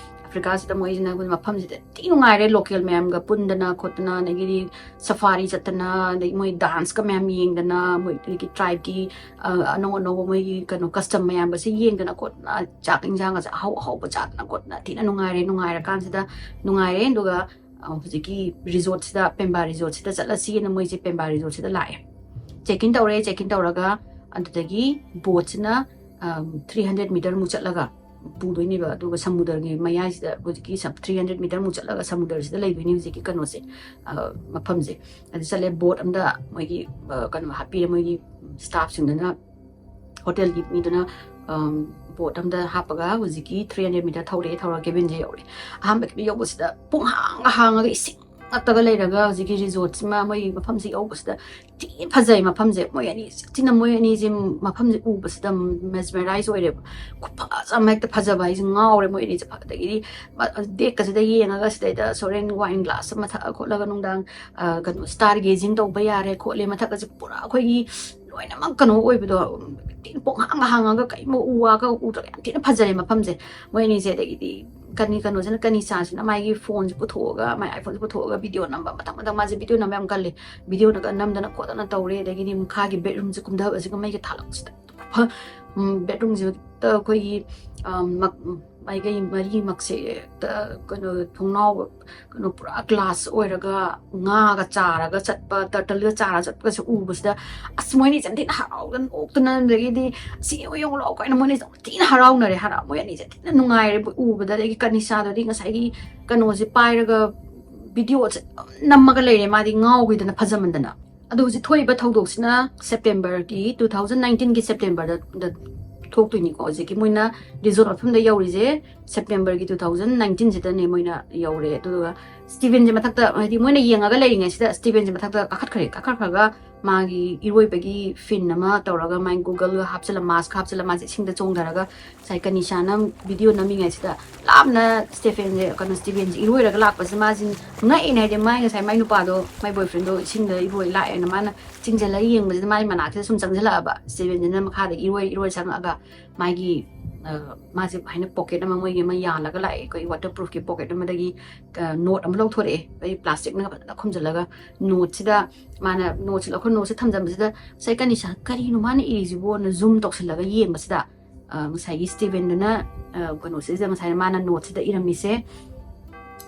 ꯑꯐ꯭ꯔꯤꯀꯥꯁꯤꯗ ꯃꯣꯏꯁꯤꯅ ꯃꯐꯝꯁꯤꯗ ꯊꯤ ꯅꯨꯡꯉꯥꯏꯔꯦ, ꯂꯣꯀꯦꯜ ꯃꯌꯥꯝꯒ ꯄꯨꯟꯗꯅ ꯈꯣꯠꯇꯅ, ꯑꯗꯒꯤꯗꯤ ꯁꯐꯥꯔꯤ ꯆꯠꯇꯅ, ꯑꯗꯩ ꯃꯣꯏ ꯗꯥꯟꯁꯀ ꯃꯌꯥꯝ ꯌꯦꯡꯗꯅ, ꯃꯣꯏ ꯑꯗꯒꯤ ꯇ꯭ꯔꯥꯏꯕꯀꯤ ꯑꯅꯧ ꯑꯅꯧꯕ ꯃꯣꯏꯒꯤ ꯀꯩꯅꯣ ꯀꯁꯇꯝ ꯃꯌꯥꯝꯒꯁꯦ ꯌꯦꯡꯗꯅ ꯈꯣꯠꯇꯅ, ꯆꯥꯛ ꯏꯟꯖꯥꯡꯒꯁꯦ ꯑꯍꯥꯎ ꯑꯍꯥꯎꯕ ꯆꯥꯗꯅ ꯈꯣꯠꯇꯅ ꯊꯤꯅ ꯅꯨꯡꯉꯥꯏꯔꯦ꯫ ꯅꯨꯡꯉꯥꯏꯔꯀꯥꯟꯁꯤꯗ ꯅꯨꯡꯉꯥꯏꯔꯦ꯫ ꯑꯗꯨꯒ ꯍꯧꯖꯤꯛꯀꯤ ꯔꯤꯖꯣꯔꯠꯁꯤꯗ, ꯄꯦꯝꯕꯥ ꯔꯤꯖꯣꯔꯠꯁꯤꯗ ꯆꯠꯂꯁꯤꯅ ꯃꯣꯏꯁꯦ ꯄꯦꯝꯕꯥ ꯔꯤꯖꯣꯔꯠꯁꯤꯗ ꯂꯥꯛꯑꯦ꯫ ꯆꯦꯛ ꯏꯟ ꯇꯧꯔꯦ꯫ ꯆꯦꯛ ꯏꯟ ꯇꯧꯔꯒ ꯑꯗꯨꯗꯒꯤ ꯕꯣꯠꯁꯤꯅ ꯊ꯭ꯔꯤ ꯍꯟꯗ꯭ꯔꯦꯠ ꯃꯤꯇꯔꯃꯨꯛ ꯆꯠꯂꯒ ꯄꯨꯗꯣꯏꯅꯦꯕ꯫ ꯑꯗꯨꯒ ꯁꯃꯨꯗ꯭ꯔꯒꯤ ꯃꯌꯥꯏꯁꯤꯗ ꯍꯧꯖꯤꯛꯀꯤ ꯊ꯭ꯔꯤ ꯍꯟꯗ꯭ꯔꯦꯠ ꯃꯤꯇꯔꯃꯨꯛ ꯆꯠꯂꯒ ꯁꯃꯨꯗ꯭ꯔꯁꯤꯗ ꯂꯩꯗꯣꯏꯅꯤ ꯍꯧꯖꯤꯛꯀꯤ ꯀꯩꯅꯣꯁꯦ, ꯃꯐꯝꯁꯦ꯫ ꯑꯗꯨ ꯆꯠꯂꯦ, ꯕꯣꯠ ꯑꯝꯗ ꯃꯣꯏꯒꯤ ꯀꯩꯅꯣ ꯍꯥꯞꯄꯤꯔꯦ, ꯃꯣꯏꯒꯤ ꯁ꯭ꯇꯥꯐꯁꯤꯡꯗꯨꯅ, ꯍꯣꯇꯦꯜꯒꯤ ꯃꯤꯗꯨꯅ ꯕꯣꯠ ꯑꯝꯗ ꯍꯥꯞꯄꯒ ꯍꯧꯖꯤꯛꯀꯤ ꯊ꯭ꯔꯤ ꯍꯟꯗ꯭ꯔꯦꯠ ꯃꯤꯇꯔ ꯊꯧꯔꯛꯑꯦ, ꯊꯧꯔꯒ ꯀꯦꯕꯤꯟꯁꯦ ꯌꯧꯔꯦ꯫ ꯑꯍꯥꯟꯕ ꯌꯧꯕꯁꯤꯗ ꯄꯨꯡ ꯍꯥꯡꯒ ꯍꯥꯡꯉꯒ ꯏꯁꯤꯡ ꯉꯛꯇꯒ ꯂꯩꯔꯒ ꯍꯧꯖꯤꯛꯀꯤ ꯔꯤꯖꯣꯔꯠꯁꯤꯃ ꯃꯣꯏ ꯃꯐꯝꯁꯤ ꯌꯧꯕꯁꯤꯗ ꯊꯤ ꯐꯖꯩ ꯃꯐꯝꯁꯦ꯫ ꯃꯣꯏ ꯑꯅꯤ ꯊꯤꯅ, ꯃꯣꯏ ꯑꯅꯤꯁꯦ ꯃꯐꯝꯁꯦ ꯎꯕꯁꯤꯗ ꯃꯦꯁꯃꯦꯔꯥꯏꯁ ꯑꯣꯏꯔꯦꯕ꯫ ꯈꯨꯐꯖ ꯑꯃ ꯍꯦꯛꯇ ꯐꯖꯕ ꯍꯥꯏꯁꯦ, ꯉꯥꯎꯔꯦ ꯃꯣꯏ ꯑꯅꯤꯁꯦ꯫ ꯑꯗꯒꯤꯗꯤ ꯗꯦꯛꯀꯁꯤꯗ ꯌꯦꯡꯉꯒ ꯁꯤꯗꯩꯗ ꯁꯣꯔꯦꯟ ꯋꯥꯏꯟ ꯒ꯭ꯂꯥꯁ ꯑꯃ ꯊꯛꯑ ꯈꯣꯠꯂꯒ ꯅꯨꯡꯗꯥꯡ ꯀꯩꯅꯣ ꯁ꯭ꯇꯥꯔ ꯒꯦꯖꯤꯡ ꯇꯧꯕ ꯌꯥꯔꯦ ꯈꯣꯠꯂꯦ, ꯃꯊꯛꯀꯁꯦ ꯄꯨꯔꯥ ꯑꯩꯈꯣꯏꯒꯤ ꯂꯣꯏꯅꯃꯛ ꯀꯩꯅꯣ ꯑꯣꯏꯕꯗꯣ, ꯊꯤꯅ ꯄꯣꯡꯍꯥꯡ ꯍꯥꯡꯉꯒ ꯀꯔꯤꯝ ꯎ ꯋꯥꯒ ꯎꯗ꯭ꯔꯒ ꯌꯥꯝ ꯊꯤꯅ ꯐꯖꯔꯦ ꯃꯐꯝꯁꯦ꯫ ꯃꯣꯏ ꯑꯅꯤꯁꯦ꯫ ꯑꯗꯒꯤꯗꯤ ꯀꯅꯤ ꯀꯩꯅꯣꯁꯤꯅ, ꯀꯅꯤꯁꯥꯁꯤꯅ ꯃꯥꯒꯤ ꯐꯣꯟꯁꯦ ꯄꯨꯊꯣꯛꯑꯒ, ꯃꯥꯏ ꯑꯥꯏꯐꯣꯟꯁꯦ ꯄꯨꯊꯣꯛꯑꯒ ꯚꯤꯗꯤꯑꯣ ꯅꯝꯕ, ꯃꯊꯪ ꯃꯊꯪ ꯃꯥꯁꯦ ꯚꯤꯗꯤꯑꯣ ꯅꯝꯕ ꯌꯥꯝ ꯀꯜꯂꯤ꯫ ꯚꯤꯗꯤꯑꯣꯅꯒ ꯅꯝꯗꯅ ꯈꯣꯠꯇꯅ ꯇꯧꯔꯦ꯫ ꯑꯗꯒꯤꯗꯤ ꯃꯈꯥꯒꯤ ꯕꯦꯠꯔꯨꯝꯁꯦ ꯀꯨꯝꯊꯕꯁꯤꯒ ꯃꯩꯒ ꯊꯥꯜꯂꯛꯄꯁꯤꯗ ꯕꯦꯠꯔꯨꯝꯁꯤꯗ ꯑꯩꯈꯣꯏꯒꯤ ꯃꯥꯏꯀꯩ ꯃꯔꯤꯃꯛꯁꯦ ꯍꯦꯛꯇ ꯀꯩꯅꯣ, ꯊꯣꯡꯅꯥꯎ ꯀꯩꯅꯣ ꯄꯨꯔꯥ ꯒ꯭ꯂꯥꯁ ꯑꯣꯏꯔꯒ ꯉꯥꯒ ꯆꯥꯔꯒ ꯆꯠꯄ, ꯇꯔꯇꯜꯒ ꯆꯥꯔ ꯆꯠꯄꯒꯁꯦ ꯎꯕꯁꯤꯗ, ꯑꯁ, ꯃꯣꯏꯅꯤꯁꯦ ꯌꯥꯝ ꯊꯤꯅ ꯍꯔꯥꯎꯗꯅ ꯅꯣꯛꯇꯅ, ꯑꯗꯒꯤꯗꯤ, "ꯑꯁꯤ ꯌꯦꯡꯉꯣ, ꯌꯦꯡꯉꯣ ꯂꯥꯛꯑꯣ" ꯀꯥꯏꯅ ꯃꯣꯏꯅꯤꯁꯦ ꯌꯥꯝ ꯊꯤꯅ ꯍꯔꯥꯎꯅꯔꯦ꯫ ꯍꯔꯥꯎ ꯃꯣꯏ ꯑꯅꯤꯁꯦ ꯊꯤꯅ ꯅꯨꯡꯉꯥꯏꯔꯦ ꯎꯕꯗ꯫ ꯑꯗꯒꯤ ꯀꯅꯤꯁꯥꯗꯨꯗꯤ ꯉꯁꯥꯏꯒꯤ ꯀꯩꯅꯣꯁꯦ ꯄꯥꯏꯔꯒ ꯚꯤꯗꯤꯑꯣꯁꯦ ꯑꯗꯨꯝ ꯅꯝꯃꯒ ꯂꯩꯔꯦ, ꯃꯥꯗꯤ ꯉꯥꯎꯈꯤꯗꯅ ꯐꯖꯃꯟꯗꯅ꯫ ꯑꯗꯣ ꯍꯧꯖꯤꯛ ꯊꯣꯛꯏꯕ ꯊꯧꯗꯣꯛꯁꯤꯅ ꯁꯦꯞꯇꯦꯝꯕꯔꯒꯤ, ꯇꯨ ꯊꯥꯎꯖꯟ ꯅꯥꯏꯟꯇꯤꯟꯒꯤ ꯁꯦꯞꯇꯦꯝꯕꯔꯗ ꯗ ꯊꯣꯛꯇꯣꯏꯅꯤꯀꯣ꯫ ꯍꯧꯖꯤꯛꯀꯤ ꯃꯣꯏꯅ ꯔꯤꯖꯣꯔꯠ ꯃꯐꯝꯗ ꯌꯧꯔꯤꯁꯦ ꯁꯦꯞꯇꯦꯝꯕꯔꯒꯤ ꯇꯨ ꯊꯥꯎꯖꯟ ꯅꯥꯏꯟꯇꯤꯟꯁꯤꯗꯅꯦ ꯃꯣꯏꯅ ꯌꯧꯔꯦ꯫ ꯑꯗꯨꯗꯨꯒ ꯁ꯭ꯇꯤꯚꯦꯟꯁꯦ ꯃꯊꯛꯇ, ꯍꯥꯏꯗꯤ ꯃꯣꯏꯅ ꯌꯦꯡꯉꯒ ꯂꯩꯔꯤꯉꯩꯁꯤꯗ ꯁ꯭ꯇꯤꯚꯦꯟꯁꯦ ꯃꯊꯛꯇ ꯀꯥꯈꯠꯈ꯭ꯔꯦ꯫ ꯀꯥꯈꯠꯈ꯭ꯔꯒ ꯃꯥꯒꯤ ꯏꯔꯣꯏꯕꯒꯤ ꯐꯤꯟ ꯑꯃ ꯇꯧꯔꯒ, ꯃꯥꯒꯤ ꯒꯣꯒꯜꯒ ꯍꯥꯞꯆꯜꯂ, ꯃꯥꯁꯀ ꯍꯥꯞꯆꯜꯂ, ꯃꯥꯁꯦ ꯏꯁꯤꯡꯗ ꯆꯣꯡꯊꯔꯒ ꯉꯁꯥꯏ ꯀꯅꯤꯁꯥꯅ ꯚꯤꯗꯤꯑꯣ ꯅꯝꯃꯤꯉꯩꯁꯤꯗ ꯂꯥꯞꯅ ꯁ꯭ꯇꯤꯐꯦꯟꯁꯦ, ꯀꯩꯅꯣ, ꯁ꯭ꯇꯤꯚꯦꯟꯁꯦ ꯏꯔꯣꯏꯔꯒ ꯂꯥꯛꯄꯁꯦ ꯃꯥꯁꯤ ꯉꯛꯏꯅꯦ꯫ ꯍꯥꯏꯗꯤ ꯃꯥꯏ ꯉꯁꯥꯏ ꯃꯥꯏ ꯅꯨꯄꯥꯗꯣ, ꯃꯥꯏ ꯕꯣꯏꯐ꯭ꯔꯦꯟꯗꯣ ꯏꯁꯤꯡꯗ ꯏꯔꯣꯏ ꯂꯥꯛꯑꯦꯅ ꯃꯥꯅ ꯆꯤꯡꯁꯤꯜꯂꯒ ꯌꯦꯡꯕꯁꯤꯗ ꯃꯥꯏ ꯃꯅꯥꯛꯁꯤꯗ ꯁꯨꯝ ꯆꯪꯁꯤꯜꯂꯛꯑꯕ꯫ ꯁ꯭ꯇꯤꯚꯦꯟꯁꯤꯅ ꯃꯈꯥꯗ ꯏꯔꯣꯏ ꯏꯔꯣꯏ ꯆꯪꯉꯛꯑꯒ ꯃꯥꯒꯤ, ꯑ, ꯃꯥꯁꯦ ꯍꯥꯏꯅ ꯄꯣꯀꯦꯠ ꯑꯃ, ꯃꯣꯏꯒꯤ ꯑꯃ ꯌꯥꯜꯂꯒ ꯂꯥꯛꯑꯦ, ꯑꯩꯈꯣꯏ ꯋꯥꯇꯔ ꯄ꯭ꯔꯨꯐꯀꯤ ꯄꯣꯀꯦꯠ ꯑꯃꯗꯒꯤ, ꯑ, ꯅꯣꯠ ꯑꯃ ꯂꯧꯊꯣꯔꯛꯑꯦ, ꯑꯩꯈꯣꯏ ꯄ꯭ꯂꯥꯁꯇꯤꯛꯅꯒ ꯐꯖꯅ ꯈꯨꯝꯖꯤꯜꯂꯒ꯫ ꯅꯣꯠꯁꯤꯗ ꯃꯥꯅ ꯅꯣꯠꯁꯤ ꯂꯧꯈꯠ-, ꯅꯣꯠꯁꯤ ꯊꯝꯖꯟꯕꯁꯤꯗ ꯉꯁꯥꯏ ꯀꯅꯤꯁꯥ, "ꯀꯔꯤꯅꯣ ꯃꯥꯅ ꯏꯔꯤꯁꯤꯕꯣꯅ" ꯖꯨꯝ ꯇꯧꯁꯤꯜꯂꯒ ꯌꯦꯡꯕꯁꯤꯗ, ꯑ, ꯉꯁꯥꯏꯒꯤ ꯁ꯭ꯇꯤꯚꯦꯟꯗꯨꯅ, ꯑ, ꯀꯩꯅꯣꯁꯤꯗ, ꯉꯁꯥꯏ ꯃꯥꯅ ꯅꯣꯠꯁꯤꯗ ꯏꯔꯝꯃꯤꯁꯦ,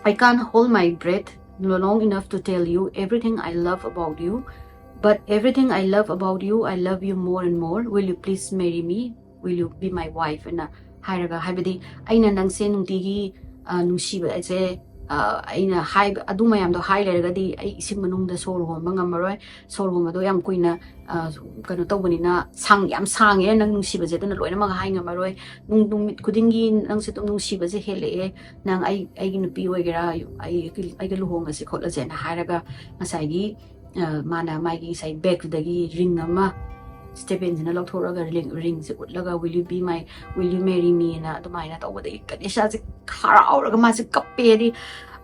"I can't hold my breath long enough to tell you everything I love about you, but everything I love about you, I love you more and more. Will you please marry me?" will you be my wife? ꯍꯥꯏꯅ ꯍꯥꯏꯔꯒ, ꯍꯥꯏꯕꯗꯤ ꯑꯩꯅ ꯅꯪꯁꯦ ꯅꯨꯡꯇꯤꯒꯤ, ꯑ, ꯅꯨꯡꯁꯤꯕ ꯑꯩꯁꯦ, ꯑ, ꯑꯩꯅ ꯍꯥꯏꯕ ꯑꯗꯨ ꯃꯌꯥꯝꯗꯣ ꯍꯥꯏ ꯂꯩꯔꯒꯗꯤ ꯑꯩ ꯏꯁꯤꯡ ꯃꯅꯨꯡꯗ ꯁꯣꯔ ꯍꯣꯟꯕ ꯉꯝꯃꯔꯣꯏ꯫ ꯁꯣꯔ ꯍꯣꯟꯕꯗꯣ ꯌꯥꯝ ꯀꯨꯏꯅ, ꯑ, ꯀꯩꯅꯣ ꯇꯧꯕꯅꯤꯅ, ꯁꯥꯡ-, ꯌꯥꯝ ꯁꯥꯡꯉꯦ ꯅꯪ ꯅꯨꯡꯁꯤꯕꯁꯦ, ꯑꯗꯨꯅ ꯂꯣꯏꯅꯃꯛ ꯍꯥꯏ ꯉꯝꯃꯔꯣꯏ꯫ ꯅꯨꯡ-, ꯅꯨꯃꯤꯠ ꯈꯨꯗꯤꯡꯒꯤ ꯅꯪꯁꯦ ꯑꯗꯨꯝ ꯅꯨꯡꯁꯤꯕꯁꯦ ꯍꯦꯜꯂꯛꯑꯦ꯫ ꯅꯪ ꯑꯩ, ꯑꯩꯒꯤ ꯅꯨꯄꯤ ꯑꯣꯏꯒꯦꯔꯥ, ꯑꯩ, ꯑꯩꯒ ꯂꯨꯍꯣꯡꯉꯁꯤ ꯈꯣꯠꯂꯁꯦꯅ ꯍꯥꯏꯔꯒ, ꯉꯁꯥꯏꯒꯤ, ꯑ, ꯃꯥꯅ ꯃꯥꯒꯤ ꯉꯁꯥꯏ ꯕꯦꯒꯇꯨꯗꯒꯤ ring ꯑꯃ ꯁ꯭ꯇꯦꯕꯦꯟꯁꯤꯅ ꯂꯧꯊꯣꯔꯛꯑꯒ ring, ringꯁꯦ ꯎꯠꯂꯒ, "Will you be my, will you marry me?" ꯅ ꯑꯗꯨꯃꯥꯏꯅ ꯇꯧꯕꯗꯒꯤ ꯀꯅꯤꯁꯥꯁꯦ ꯍꯔꯥꯎꯔꯒ ꯃꯥꯁꯦ ꯀꯞꯄꯦ꯫ ꯍꯥꯏꯗꯤ,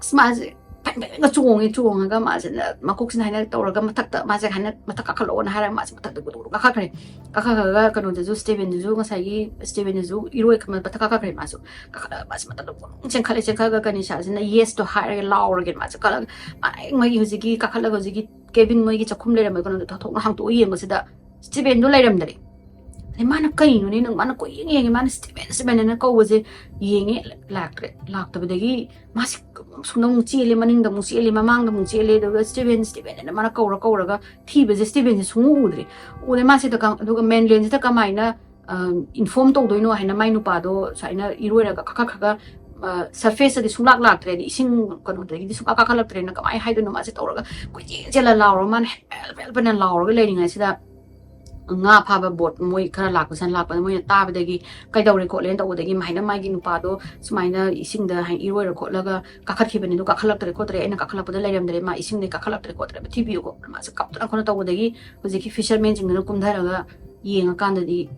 ꯑꯁ, ꯃꯥꯁꯦ ꯐꯩ ꯐꯩꯒ ꯆꯣꯡꯉꯦ꯫ ꯆꯣꯡꯉꯒ ꯃꯥꯁꯤꯅ ꯃꯀꯣꯛꯁꯤꯅ ꯍꯥꯏꯅ ꯇꯧꯔꯒ, ꯃꯊꯛꯇ ꯃꯥꯁꯦ ꯍꯥꯏꯅ, "ꯃꯊꯛ ꯀꯥꯈꯠꯂꯛꯑꯣꯅ" ꯍꯥꯏꯔꯒ ꯃꯥꯁꯦ ꯃꯊꯛꯇ ꯒꯨꯗꯨ ꯒꯨꯗꯨ ꯀꯥꯈꯠꯈ꯭ꯔꯦ꯫ ꯀꯥꯈꯠꯈ꯭ꯔꯒ ꯀꯩꯅꯣꯗꯁꯨ, ꯁ꯭ꯇꯦꯕꯦꯟꯗꯁꯨ, ꯉꯁꯥꯏꯒꯤ ꯁ꯭ꯇꯦꯕꯦꯟꯗꯁꯨ ꯏꯔꯣꯏ ꯃꯊꯛ ꯀꯥꯈꯠꯈ꯭ꯔꯦ ꯃꯥꯁꯨ꯫ ꯀꯥꯈꯠꯂꯒ ꯃꯥꯁꯦ ꯃꯊꯛꯇ ꯒꯨꯗꯨ ꯆꯦꯟꯈꯠꯂꯦ꯫ ꯆꯦꯟꯈꯠꯂꯒ ꯀꯅꯤꯁꯥꯁꯤꯅ yesꯇꯣ ꯍꯥꯏꯔꯒ ꯂꯥꯎꯔꯒꯦꯅ ꯃꯥꯁꯦ ꯀꯜꯂꯒ, ꯃꯥ ꯍꯦꯛ ꯃꯣꯏꯒꯤ ꯍꯧꯖꯤꯛꯀꯤ ꯀꯥꯈꯠꯂꯒ ꯍꯧꯖꯤꯛꯀꯤ cabin, ꯃꯣꯏꯒꯤ ꯆꯥꯛꯈꯨꯝ ꯂꯩꯔꯝꯕ ꯀꯩꯅꯣꯗꯣ ꯊꯣꯡꯅ ꯍꯥꯡꯇꯣꯛꯑ ꯌꯦꯡꯕꯁꯤꯗ ꯁ꯭ꯇꯦꯕꯦꯟꯗꯣ ꯂꯩꯔꯝꯗ꯭ꯔꯦ꯫ ꯑꯗꯩ ꯃꯥꯅ, "ꯀꯩꯅꯣꯅꯦ ꯅꯪ?" ꯃꯥꯅ ꯀꯣꯏꯌꯦꯡ ꯌꯦꯡꯉꯦ, ꯃꯥꯅ "ꯁ꯭ꯇꯦꯕꯦꯟ, ꯁ꯭ꯇꯦꯕꯦꯟ" ꯍꯥꯏꯅ ꯀꯧꯕꯁꯦ ꯌꯦꯡꯉꯦ, ꯂꯥꯛꯇ꯭ꯔꯦ꯫ ꯂꯥꯛꯇꯕꯗꯒꯤ ꯃꯥꯁꯦ ꯁꯣꯝꯗ ꯑꯃꯨꯛ ꯆꯦꯜꯂꯦ, ꯃꯅꯤꯡꯗ ꯑꯃꯨꯛ ꯆꯦꯜꯂꯦ, ꯃꯃꯥꯡꯗ ꯑꯃꯨꯛ ꯆꯦꯜꯂꯦ, ꯑꯗꯨꯒ "ꯁ꯭ꯇꯦꯕꯦꯟ, ꯁ꯭ꯇꯦꯕꯦꯟ" ꯍꯥꯏꯅ ꯃꯥꯅ ꯀꯧꯔ ꯀꯧꯔꯒ ꯊꯤꯕꯁꯦ ꯁ꯭ꯇꯦꯕꯦꯟꯁꯦ ꯁꯨꯡꯎ ꯎꯗ꯭ꯔꯦ꯫ ꯎꯗ꯭ꯔꯦ꯫ ꯃꯥꯁꯤꯗ ꯀ-, ꯑꯗꯨꯒ mainlandꯁꯤꯗ ꯀꯃꯥꯏꯅ, ꯑ, inform ꯇꯧꯗꯣꯏꯅꯣ ꯍꯥꯏꯅ ꯃꯥꯏ ꯅꯨꯄꯥꯗꯣ ꯁꯨꯃꯥꯏꯅ ꯏꯔꯣꯏꯔꯒ ꯀꯥꯈꯠꯈ꯭ꯔꯒ, ꯑ, surfaceꯇꯗꯤ ꯁꯨꯡꯂꯥꯛ ꯂꯥꯛꯇ꯭ꯔꯦ, ꯍꯥꯏꯗꯤ ꯏꯁꯤꯡ ꯀꯩꯅꯣꯗꯒꯤꯗꯤ ꯁꯨꯡꯀꯥ ꯀꯥꯈꯠꯂꯛꯇ꯭ꯔꯦꯅ ꯀꯃꯥꯏꯅ ꯍꯥꯏꯗꯣꯏꯅꯣ? ꯃꯥꯁꯦ ꯇꯧꯔꯒ ꯀꯣꯏꯆꯦꯟ ꯆꯦꯜꯂ ꯂꯥꯎꯔꯒ ꯃꯥꯅ help, help ꯍꯥꯏꯅ ꯂꯥꯎꯔꯒ ꯂꯩꯔꯤꯉꯩꯁꯤꯗ ꯉꯥ ꯐꯥꯕ boat ꯃꯣꯏ ꯈꯔ ꯂꯥꯛꯄꯁꯤꯅ ꯂꯥꯛꯄꯗ ꯃꯣꯏꯅ ꯇꯥꯕꯗꯒꯤ ꯀꯩꯗꯧꯔꯦ ꯈꯣꯠꯂꯦꯅ ꯇꯧꯕꯗꯒꯤ ꯃꯥꯏꯅ ꯃꯥꯒꯤ ꯅꯨꯄꯥꯗꯣ ꯁꯨꯃꯥꯏꯅ ꯏꯁꯤꯡꯗ ꯍꯥꯏ ꯏꯔꯣꯏꯔ ꯈꯣꯠꯂꯒ ꯀꯥꯈꯠꯈꯤꯕꯅꯤ, ꯑꯗꯨ ꯀꯥꯈꯠꯂꯛꯇ꯭ꯔꯦ ꯈꯣꯠꯇ꯭ꯔꯦ, ꯑꯩꯅ ꯀꯥꯈꯠꯂꯛꯄꯗ ꯂꯩꯔꯝꯗ꯭ꯔꯦ, ꯃꯥ ꯏꯁꯤꯡꯗꯒꯤ ꯀꯥꯈꯠꯂꯛꯇ꯭ꯔꯦ ꯈꯣꯠꯇ꯭ꯔꯦ, ꯊꯤꯕꯤꯌꯨ ꯈꯣꯠꯂꯨ꯫ ꯃꯥꯁꯦ ꯀꯞꯇꯅ ꯈꯣꯠꯅ ꯇꯧꯕꯗꯒꯤ ꯍꯧꯖꯤꯛꯀꯤ fishermanꯁꯤꯡꯗꯨꯅ ꯀꯨꯝꯊꯔꯒ ꯌꯦꯡꯉꯀꯥꯟꯗꯗꯤ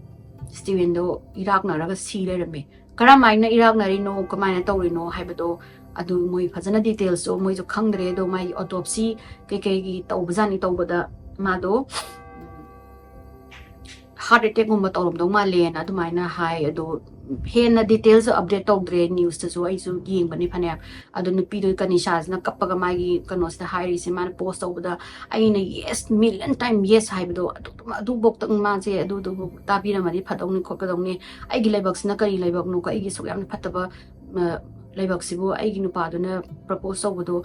ꯁ꯭ꯇꯤꯋꯦꯟꯗꯣ ꯏꯔꯥꯛꯅꯔꯒ ꯁꯤ ꯂꯩꯔꯝꯃꯦ꯫ ꯀꯔꯝꯍꯥꯏꯅ ꯏꯔꯥꯛꯅꯔꯤꯅꯣ, ꯀꯃꯥꯏꯅ ꯇꯧꯔꯤꯅꯣ ꯍꯥꯏꯕꯗꯣ ꯑꯗꯨ ꯃꯣꯏ ꯐꯖꯅ detailsꯇꯣ ꯃꯣꯏꯁꯨ ꯈꯪꯗ꯭ꯔꯦ꯫ ꯑꯗꯣ ꯃꯥꯒꯤ autopsy ꯀꯩꯀꯩꯒꯤ ꯇꯧꯕꯖꯥꯠꯅꯤ, ꯇꯧꯕꯗ ꯃꯥꯗꯣ heart attackꯀꯨꯝꯕ ꯇꯧꯔꯝꯗꯧ ꯃꯥꯜꯂꯦꯅ ꯑꯗꯨꯃꯥꯏꯅ ꯍꯥꯏ꯫ ꯑꯗꯣ ꯍꯦꯟꯅ detailsꯁꯨ update ꯇꯧꯗ꯭ꯔꯦ, newsꯇꯁꯨ ꯑꯩꯁꯨ ꯌꯦꯡꯕꯅꯤ ꯐꯅꯌꯥꯝ꯫ ꯑꯗꯣ ꯅꯨꯄꯤꯗꯣ ꯀꯅꯤꯁꯥꯁꯤꯅ ꯀꯞꯄꯒ ꯃꯥꯒꯤ ꯀꯩꯅꯣꯁꯤꯗ ꯍꯥꯏꯔꯤꯁꯦ, ꯃꯥꯅ post ꯇꯧꯕꯗ, "ꯑꯩꯅ yes, million time yes ꯍꯥꯏꯕꯗꯣ, ꯑꯗꯨ, ꯑꯗꯨꯐꯧꯗ ꯃꯥꯁꯦ ꯑꯗꯨꯗꯨ ꯇꯥꯕꯤꯔꯝꯃꯗꯤ ꯐꯗꯧꯅꯤ ꯈꯣꯠꯀꯗꯧꯅꯤ꯫ ꯑꯩꯒꯤ ꯂꯥꯏꯕꯛꯁꯤꯅ ꯀꯔꯤ ꯂꯥꯏꯕꯛꯅꯣ? ꯑꯩꯒꯤ ꯁꯨꯛ ꯌꯥꯝꯅ ꯐꯠꯇꯕ, ꯑ, ꯂꯥꯏꯕꯛꯁꯤꯕꯨ ꯑꯩꯒꯤ ꯅꯨꯄꯥꯗꯨꯅ propose ꯇꯧꯕꯗꯣ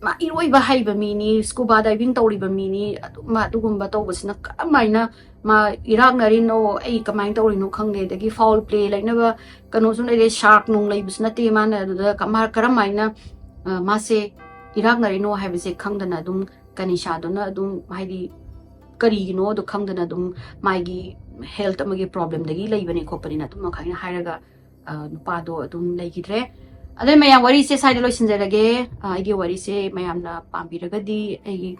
ꯃꯥ ꯏꯔꯣꯏꯕ ꯍꯩꯕ ꯃꯤꯅꯤ, scuba diving ꯇꯧꯔꯤꯕ ꯃꯤꯅꯤ, ꯑꯗꯨꯝ ꯃꯥ ꯑꯗꯨꯒꯨꯝꯕ ꯇꯧꯕꯁꯤꯅ ꯀꯔꯝꯍꯥꯏꯅ ꯃꯥ ꯏꯔꯥꯛꯅꯔꯤꯅꯣ, ꯑꯩ ꯀꯃꯥꯏꯅ ꯇꯧꯔꯤꯅꯣ ꯈꯪꯗꯦ, ꯑꯗꯒꯤ foul play ꯂꯩꯅꯕ ꯀꯩꯅꯣꯁꯨ ꯂꯩꯔꯦ, shark ꯅꯨꯡ ꯂꯩꯕꯁꯨ ꯅꯠꯇꯦ, ꯃꯥꯅ ꯑꯗꯨꯗ ꯀ- ꯃꯥ ꯀꯔꯝꯍꯥꯏꯅ ꯑ, ꯃꯥꯁꯦ ꯏꯔꯥꯛꯅꯔꯤꯅꯣ ꯍꯥꯏꯕꯁꯦ ꯈꯪꯗꯅ ꯑꯗꯨꯝ ꯀꯅꯤꯁꯥꯗꯨꯅ ꯑꯗꯨꯝ ꯍꯥꯏꯗꯤ ꯀꯔꯤꯒꯤꯅꯣꯗꯣ ꯈꯪꯗꯅ ꯑꯗꯨꯝ ꯃꯥꯒꯤ health ꯑꯃꯒꯤ problemꯗꯒꯤ ꯂꯩꯕꯅꯦ ꯈꯣꯠꯄꯅꯤꯅ ꯑꯗꯨꯝ ꯑꯗꯨꯃꯥꯏꯅ ꯍꯥꯏꯔꯒ ꯑ, ꯅꯨꯄꯥꯗꯣ ꯑꯗꯨꯝ ꯂꯩꯈꯤꯗ꯭ꯔꯦ꯫ ꯑꯗꯩ ꯃꯌꯥꯝ ꯋꯥꯔꯤꯁꯦ ꯁ꯭ꯋꯥꯏꯗ ꯂꯣꯏꯁꯤꯟꯖꯔꯒꯦ꯫ ꯑ, ꯑꯩꯒꯤ ꯋꯥꯔꯤꯁꯦ ꯃꯌꯥꯝꯅ ꯄꯥꯝꯕꯤꯔꯒꯗꯤ ꯑꯩꯒꯤ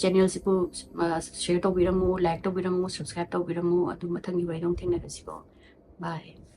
ꯆꯦꯅꯦꯜꯁꯤꯕꯨ share ꯇꯧꯕꯤꯔꯝꯃꯨ, like ꯇꯧꯕꯤꯔꯝꯃꯨ, subscribe ꯇꯧꯕꯤꯔꯝꯃꯨ꯫ ꯑꯗꯨ ꯃꯊꯪꯒꯤ ꯋꯥꯔꯤꯗ ꯑꯃꯨꯛ ꯊꯦꯡꯅꯔꯁꯤꯀꯣ꯫ Bye꯫